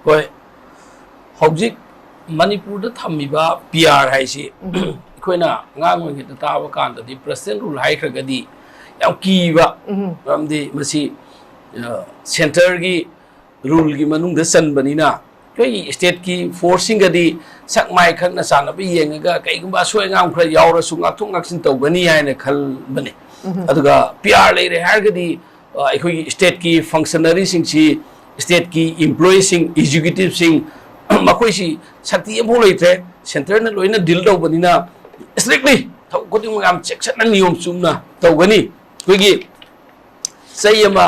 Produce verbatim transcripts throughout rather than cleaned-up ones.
ꯍꯣꯏ, ꯍꯧꯖꯤꯛ ꯃꯅꯤꯄꯨꯔꯗ ꯊꯝꯃꯤꯕ ꯄꯤ ꯑꯥꯔ ꯍꯥꯏꯁꯤ ꯑꯩꯈꯣꯏꯅ ꯑꯉꯥꯡ ꯑꯣꯏꯔꯤꯉꯩꯗ ꯇꯥꯕ ꯀꯥꯟꯗꯗꯤ ꯄ꯭ꯔꯁꯤꯗꯦꯟ ꯔꯨꯜ ꯍꯥꯏꯈ꯭ꯔꯒꯗꯤ ꯌꯥꯝ ꯀꯤꯕ, ꯎꯝ꯫ ꯃꯔꯝꯗꯤ ꯃꯁꯤ, ꯑ, ꯁꯦꯟꯇꯔꯒꯤ ꯔꯨꯜꯒꯤ ꯃꯅꯨꯡꯗ ꯆꯟꯕꯅꯤꯅ ꯑꯩꯈꯣꯏꯒꯤ ꯁ꯭ꯇꯦꯠꯀꯤ ꯐꯣꯔꯁꯁꯤꯡꯒꯗꯤ ꯁꯛ ꯃꯥꯏ ꯈꯪꯅ ꯆꯥꯟꯅꯕ ꯌꯦꯡꯉꯒ ꯀꯩꯒꯨꯝꯕ ꯑꯁꯣꯏ ꯑꯉꯥꯝ ꯈꯔ ꯌꯥꯎꯔꯁꯨ ꯉꯥꯛꯊꯣꯛ ꯉꯥꯛꯁꯤꯟ ꯇꯧꯒꯅꯤ ꯍꯥꯏꯅ ꯈꯟꯕꯅꯤ꯫ ꯎꯝ꯫ ꯑꯗꯨꯒ ꯄꯤ ꯑꯥꯔ ꯂꯩꯔꯦ ꯍꯥꯏꯔꯒꯗꯤ, ꯑ, ꯑꯩꯈꯣꯏꯒꯤ ꯁ꯭ꯇꯦꯠꯀꯤ ꯐꯪꯁꯅꯔꯤꯁꯤꯡꯁꯤ, ꯁ꯭ꯇꯦꯠꯀꯤ ꯏꯝꯄ꯭ꯂꯣꯌꯤꯁꯤꯡ, ꯑꯦꯛꯖꯤꯀ꯭ꯌꯨꯇꯤꯚꯁꯤꯡ, ꯃꯈꯣꯏꯁꯤ ꯁꯛꯇꯤ ꯑꯃꯐꯥꯎ ꯂꯩꯇ꯭ꯔꯦ꯫ ꯁꯦꯟꯇꯔꯅ ꯂꯣꯏꯅ ꯗꯤꯜ ꯇꯧꯕꯅꯤꯅ ꯏꯁꯇ꯭ꯔꯤꯛꯂꯤ ꯊꯕꯛ ꯈꯨꯗꯤꯡꯃꯛ ꯌꯥꯝ ꯆꯦꯛꯁꯤꯟꯅ ꯅꯤꯌꯣꯝ ꯆꯨꯝꯅ ꯇꯧꯒꯅꯤ꯫ ꯑꯩꯈꯣꯏꯒꯤ ꯆꯩ ꯑꯃ,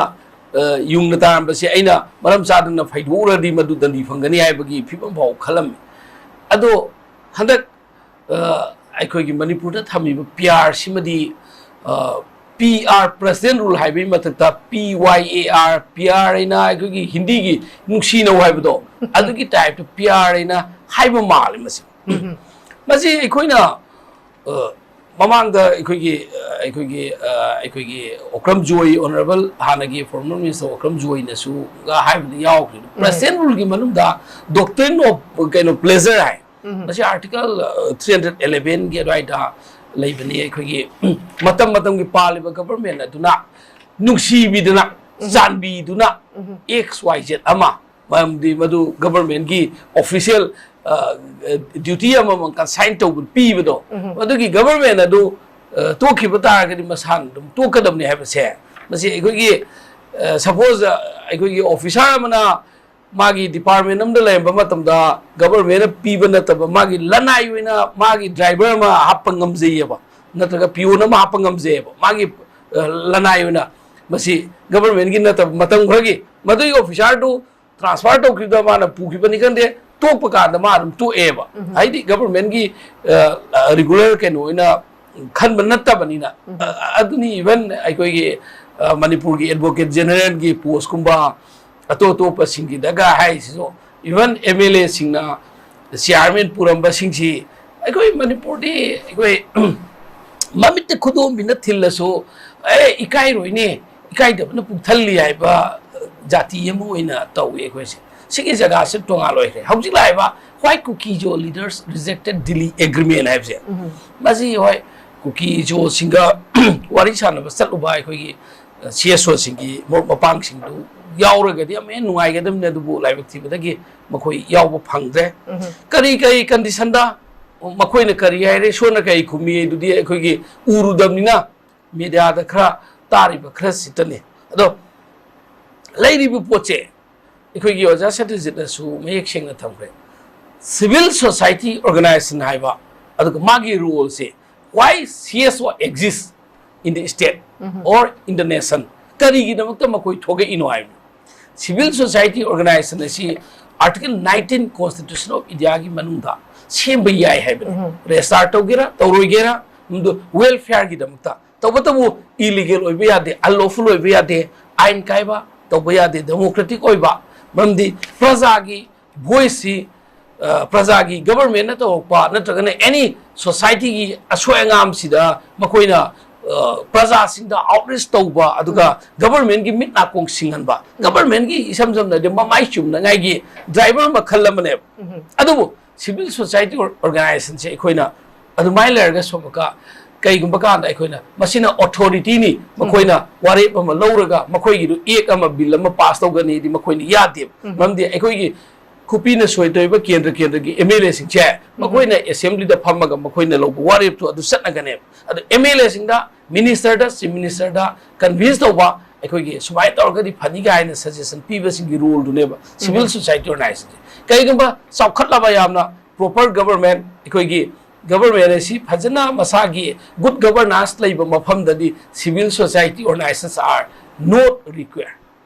ꯑ, ꯌꯨꯡꯅ ꯇꯥꯔꯝꯕꯁꯦ ꯑꯩꯅ ꯃꯔꯝ ꯆꯥꯗꯅ ꯐꯩꯗꯣꯛꯎꯔꯗꯤ ꯃꯗꯨ ꯗꯟꯗꯤ ꯐꯪꯒꯅꯤ ꯍꯥꯏꯕꯒꯤ ꯐꯤꯕꯝ ꯐꯥꯎ ꯈꯜꯂꯝꯃꯤ꯫ ꯑꯗꯣ ꯍꯟꯗꯛ, ꯑ, ꯑꯩꯈꯣꯏꯒꯤ ꯃꯅꯤꯄꯨꯔꯗ ꯊꯝꯃꯤꯕ ꯄꯤ ꯑꯥꯔ ꯁꯤꯃꯗꯤ, ꯑ, ꯄꯤ ꯑꯥꯔ, ꯄ꯭ꯔꯁꯤꯗꯦꯟ ꯔꯨꯜ ꯍꯥꯏꯕꯒꯤ ꯃꯊꯛꯇ ꯄꯤ ꯋꯥꯏ ꯑꯦ ꯑꯥꯔ, ꯄꯤ ꯑꯥꯔ ꯍꯥꯏꯅ ꯑꯩꯈꯣꯏꯒꯤ ꯍꯤꯟꯗꯤꯒꯤ ꯅꯨꯡꯁꯤꯅꯧ ꯍꯥꯏꯕꯗꯣ, ꯑꯗꯨꯒꯤ ꯇꯥꯏꯞꯇ ꯄꯤ ꯑꯥꯔ ꯍꯥꯏꯅ ꯍꯥꯏꯕ ꯃꯥꯜꯂꯦ ꯃꯁꯤ꯫ ꯎꯝ꯫ ꯃꯁꯤ ꯑꯩꯈꯣꯏꯅ, ꯑ, ꯃꯃꯥꯡꯗ ꯑꯩꯈꯣꯏꯒꯤ, ꯑ, ꯑꯩꯈꯣꯏꯒꯤ, ꯑ, ꯑꯩꯈꯣꯏꯒꯤ ꯑꯣꯀ꯭ꯔꯝ ꯖꯣꯏ, ꯑꯣꯅꯔꯦꯕꯜ ꯍꯥꯟꯅꯒꯤ ꯐꯣꯔꯃꯔ ꯃꯤꯅꯤꯁꯇꯔ ꯑꯣꯀ꯭ꯔꯝ ꯖꯣꯏꯅꯁꯨ ꯍꯥꯏꯕꯗ ꯌꯥꯎꯈ꯭ꯔꯤꯗꯣ, ꯎꯝ꯫ ꯄ꯭ꯔꯁꯤꯗꯦꯟ ꯔꯨꯜꯒꯤ ꯃꯅꯨꯡꯗ doctrine of, ꯀꯩꯅꯣ, pleasure ꯍꯥꯏ꯫ ꯎꯝ꯫ ꯃꯁꯤ ꯑꯥꯔꯇꯤꯀꯜ, ꯑ, ꯊ꯭ꯔꯤ ꯍꯟꯗ꯭ꯔꯦꯠ ꯑꯦꯂꯦꯚꯦꯟꯒꯤ ꯑꯗꯨꯋꯥꯏꯗ ꯂꯩꯕꯅꯤ꯫ ꯑꯩꯈꯣꯏꯒꯤ, ꯎꯝ, ꯃꯇꯝ ꯃꯇꯝꯒꯤ ꯄꯥꯜꯂꯤꯕ ꯒꯚꯔꯟꯃꯦꯟ ꯑꯗꯨꯅ ꯅꯨꯡꯁꯤꯕꯤꯗꯨꯅ, ꯎꯝ꯫ ꯆꯥꯟꯕꯤꯗꯨꯅ, ꯎꯝ꯫ ꯑꯦꯛꯁ ꯋꯥꯏ ꯖꯦꯠ ꯑꯃ, ꯃꯔꯝꯗꯤ ꯃꯗꯨ ꯒꯚꯔꯟꯃꯦꯟꯒꯤ ꯑꯣꯐꯤꯁꯤꯌꯦꯜ, ꯑ, ꯑ, ꯗ꯭ꯌꯨꯇꯤ ꯑꯃꯃꯝ ꯀꯟꯁꯥꯏꯟ ꯇꯧꯕ ꯄꯤꯕꯗꯣ, ꯎꯝ꯫ ꯃꯗꯨꯒꯤ ꯒꯚꯔꯟꯃꯦꯟ ꯑꯗꯨ, ꯑ, ꯇꯣꯛꯈꯤꯕ ꯇꯥꯔꯒꯗꯤ ꯃꯁꯥꯅ ꯑꯗꯨꯝ ꯇꯣꯛꯀꯗꯕꯅꯤ ꯍꯥꯏꯕꯁꯦ꯫ ꯃꯁꯤ ꯑꯩꯈꯣꯏꯒꯤ, ꯑ, ꯁꯄꯣꯖ, ꯑ, ꯑꯩꯈꯣꯏꯒꯤ ꯑꯣꯐꯤꯁꯥꯔ ꯑꯃꯅ ꯃꯥꯒꯤ ꯗꯤꯄꯥꯔꯠꯃꯦꯟ ꯑꯃꯗ ꯂꯩꯔꯝꯕ ꯃꯇꯝꯗ ꯒꯚꯔꯟꯃꯦꯟꯅ ꯄꯤꯕ ꯅꯠꯇꯕ ꯃꯥꯒꯤ ꯂꯅꯥꯏ ꯑꯣꯏꯅ ꯃꯥꯒꯤ ꯗ꯭ꯔꯥꯏꯚꯔ ꯑꯃ ꯍꯥꯞꯄ ꯉꯝꯖꯩꯌꯦꯕ, ꯅꯠꯇ꯭ꯔꯒ ꯄꯤꯌꯣꯟ ꯑꯃ ꯍꯥꯞꯄ ꯉꯝꯖꯩꯌꯦꯕ, ꯃꯥꯒꯤ, ꯑ, ꯂꯅꯥꯏ ꯑꯣꯏꯅ꯫ ꯃꯁꯤ ꯒꯚꯔꯟꯃꯦꯟꯒꯤ ꯅꯠꯇꯕ, ꯃꯇꯝ ꯈꯔꯒꯤ ꯃꯗꯨꯒꯤ ꯑꯣꯐꯤꯁꯥꯔꯗꯨ ꯇ꯭ꯔꯥꯟꯁꯐꯔ ꯇꯧꯈꯤꯕꯗ ꯃꯥꯅ ꯄꯨꯈꯤꯕꯅꯤ ꯈꯪꯗꯦ, ꯇꯣꯛꯄ ꯀꯥꯟꯗ ꯃꯥ ꯑꯗꯨꯝ ꯇꯣꯛꯑꯦꯕ꯫ ꯎꯝ꯫ ꯍꯥꯏꯗꯤ ꯒꯚꯔꯟꯃꯦꯟꯒꯤ, ꯑ, ꯑ, ꯔꯤꯒꯨꯂꯔ ꯀꯩꯅꯣ ꯑꯣꯏꯅ ꯈꯟꯕ ꯅꯠꯇꯕꯅꯤꯅ꯫ ꯎꯝ꯫ ꯑ, ꯑꯗꯨꯅꯤ, ꯏꯚꯟ ꯑꯩꯈꯣꯏꯒꯤ, ꯑ, ꯃꯅꯤꯄꯨꯔꯒꯤ ꯑꯦꯗꯚꯣꯀꯦꯠ ꯖꯦꯅꯔꯦꯜꯒꯤ ꯄꯣꯁꯀꯨꯝꯕ, ꯑꯇꯣꯞ ꯑꯇꯣꯞꯄꯁꯤꯡꯒꯤꯗꯒ ꯍꯥꯏꯔꯤꯁꯤꯁꯨ, ꯏꯚꯟ ꯑꯦꯝ ꯑꯦꯜ ꯑꯦꯁꯤꯡꯅ ꯆꯤꯌꯥꯔꯃꯦꯟ ꯄꯨꯔꯝꯕꯁꯤꯡꯁꯤ ꯑꯩꯈꯣꯏ ꯃꯅꯤꯄꯨꯔꯗꯤ ꯑꯩꯈꯣꯏ ꯃꯃꯤꯠꯇ ꯈꯨꯗꯣꯝꯕꯤꯅ ꯊꯤꯜꯂꯁꯨ, "ꯑꯦ, ꯏꯀꯥꯏꯔꯣꯏꯅꯦ, ꯏꯀꯥꯏꯗꯕꯅ ꯄꯨꯛ ꯊꯜꯂꯤ" ꯍꯥꯏꯕ ꯖꯥꯇꯤ ꯑꯃ ꯑꯣꯏꯅ ꯇꯧꯏ ꯑꯩꯈꯣꯏꯁꯦ꯫ ꯁꯤꯒꯤ ꯖꯒꯥꯁꯤ ꯇꯣꯉꯥꯟ ꯑꯣꯏꯈ꯭ꯔꯦ꯫ ꯍꯧꯖꯤꯛ ꯂꯥꯛꯏꯕ "Why Kuki-Zo leaders rejected Delhi agreement" ꯍꯥꯏꯕꯁꯦ, ꯃꯁꯤ ꯍꯣꯏ, ꯀꯨꯀꯤꯖꯣꯁꯤꯡꯒ ꯋꯥꯔꯤ ꯁꯥꯟꯅꯕ ꯆꯠꯂꯨꯕ ꯑꯩꯈꯣꯏꯒꯤ ꯁꯤ ꯑꯦꯁ ꯑꯣꯁꯤꯡꯒꯤ ꯃꯔꯨꯞ ꯃꯄꯥꯡꯁꯤꯡꯗꯨ ꯌꯥꯎꯔꯒꯗꯤ ꯌꯥꯝ ꯍꯦꯟꯅ ꯅꯨꯡꯉꯥꯏꯒꯗꯕꯅꯤ, ꯑꯗꯨꯕꯨ ꯂꯥꯏꯕꯛ ꯊꯤꯕꯗꯒꯤ ꯃꯈꯣꯏ ꯌꯥꯎꯕ ꯐꯪꯗ꯭ꯔꯦ꯫ ꯀꯔꯤ ꯀꯔꯤ ꯀꯟꯗꯤꯁꯟꯗ ꯃꯈꯣꯏꯅ ꯀꯔꯤ ꯍꯥꯏꯔꯦ, ꯏꯁꯣꯔꯅ ꯀꯔꯤ ꯈꯨꯝꯃꯤ ꯍꯥꯏꯗꯨꯗꯤ ꯑꯩꯈꯣꯏꯒꯤ ꯎꯔꯨꯗꯕꯅꯤꯅ, ꯃꯦꯗꯤꯌꯥꯗ ꯈꯔ ꯇꯥꯔꯤꯕ ꯈꯔꯁꯤꯇꯅꯤ꯫ ꯑꯗꯣ ꯂꯩꯔꯤꯕ ꯄꯣꯠꯁꯦ ꯑꯩꯈꯣꯏꯒꯤ ꯑꯣꯖꯥ ꯁꯇ꯭ꯌꯖꯤꯠꯅꯁꯨ ꯃꯌꯦꯛ ꯁꯦꯡꯅ ꯊꯝꯈ꯭ꯔꯦ꯫ Civil society organization ꯍꯥꯏꯕ, ꯑꯗꯨꯒ ꯃꯥꯒꯤ ꯔꯣꯜꯁꯦ, "Why C S O exists in the state or in the nation?" ꯀꯔꯤꯒꯤꯗꯃꯛꯇ ꯃꯈꯣꯏ ꯊꯣꯛꯂꯛꯏꯅꯣ ꯍꯥꯏꯕꯅꯤ꯫ Civil society organization ꯑꯁꯤ Article nineteen Constitution of Indiaꯒꯤ ꯃꯅꯨꯡꯗ ꯁꯦꯝꯕ ꯌꯥꯏ ꯍꯥꯏꯕꯅꯤ꯫ ꯔꯦꯖꯤꯁꯇꯥꯔ ꯇꯧꯒꯦꯔꯥ ꯇꯧꯔꯣꯏꯒꯦꯔꯥ, ꯃꯗꯨ welfareꯒꯤꯗꯃꯛꯇ꯫ ꯇꯧꯕꯇꯕꯨ illegal ꯑꯣꯏꯕ ꯌꯥꯗꯦ, unlawful ꯑꯣꯏꯕ ꯌꯥꯗꯦ, ꯑꯥꯏꯟ ꯀꯥꯏꯕ ꯇꯧꯕ ꯌꯥꯗꯦ, democratic ꯑꯣꯏꯕ꯫ ꯃꯔꯝꯗꯤ ꯄ꯭ꯔꯖꯥꯒꯤ voiceꯁꯤ, ꯑ, ꯄ꯭ꯔꯖꯥꯒꯤ, governmentꯅ ꯇꯧꯔꯛꯄ ꯅꯠꯇ꯭ꯔꯒꯅ any societyꯒꯤ ꯑꯁꯣꯏ ꯑꯉꯥꯝꯁꯤꯗ ꯃꯈꯣꯏꯅ, ꯑ, ꯄ꯭ꯔꯖꯥꯁꯤꯡꯗ outrage ꯇꯧꯕ, ꯑꯗꯨꯒ governmentꯀꯤ ꯃꯤꯠ ꯅꯥꯀꯣꯡ ꯁꯤꯡꯍꯟꯕ꯫ Governmentꯀꯤ ꯏꯁꯝ ꯁꯝꯅ ꯍꯥꯏꯔꯗꯤ ꯃꯃꯥꯏ ꯆꯨꯝꯅꯉꯥꯏꯒꯤ driver ꯃꯈꯜ ꯑꯃꯅꯦꯕ꯫ ꯑꯗꯨꯕꯨ civil society organizationꯁꯦ ꯑꯩꯈꯣꯏꯅ ꯑꯗꯨꯃꯥꯏꯅ ꯂꯩꯔꯒ ꯁꯣꯝꯀ ꯀꯩꯒꯨꯝꯕ ꯀꯥꯟꯗ ꯑꯩꯈꯣꯏꯅ ꯃꯁꯤꯅ authorityꯅꯤ, ꯃꯈꯣꯏꯅ ꯋꯥꯔꯦꯞ ꯑꯃ ꯂꯧꯔꯒ ꯃꯈꯣꯏꯒꯤꯗꯨ act ꯑꯃ, bill ꯑꯃ pass ꯇꯧꯒꯅꯤꯗꯤ ꯃꯈꯣꯏꯅ ꯌꯥꯗꯦꯕ꯫ ꯃꯔꯝꯗꯤ ꯑꯩꯈꯣꯏꯒꯤ ꯈꯨꯄꯤꯅ ꯁꯣꯏ ꯇꯧꯔꯤꯕ ꯀꯦꯟꯗ꯭ꯔ ꯀꯦꯟꯗ꯭ꯔꯒꯤ MLAꯁꯤꯡꯁꯦ ꯃꯈꯣꯏꯅ assemblyꯗ ꯐꯝꯃꯒ ꯃꯈꯣꯏꯅ ꯂꯧꯕ ꯋꯥꯔꯦꯞꯇꯨ ꯑꯗꯨ ꯆꯠꯅꯒꯅꯦꯕ꯫ ꯑꯗꯨ MLAꯁꯤꯡꯗ, ministerꯗ, chief ministerꯗ convince ꯇꯧꯕ, ꯑꯩꯈꯣꯏꯒꯤ ꯁꯨꯃꯥꯏꯅ ꯇꯧꯔꯒꯗꯤ ꯐꯅꯤ ꯀꯥꯏꯅ suggestion ꯄꯤꯕꯁꯤꯡꯒꯤ roleꯗꯨꯅꯦꯕ civil society organizationꯁꯦ꯫ ꯀꯩꯒꯨꯝꯕ ꯆꯥꯎꯈꯠꯂꯕ ꯌꯥꯝꯅ proper government, ꯑꯩꯈꯣꯏꯒꯤ government ꯑꯁꯤ ꯐꯖꯅ ꯃꯁꯥꯒꯤ good governance ꯂꯩꯕ ꯃꯐꯝꯗꯗꯤ civil society organizations are not required,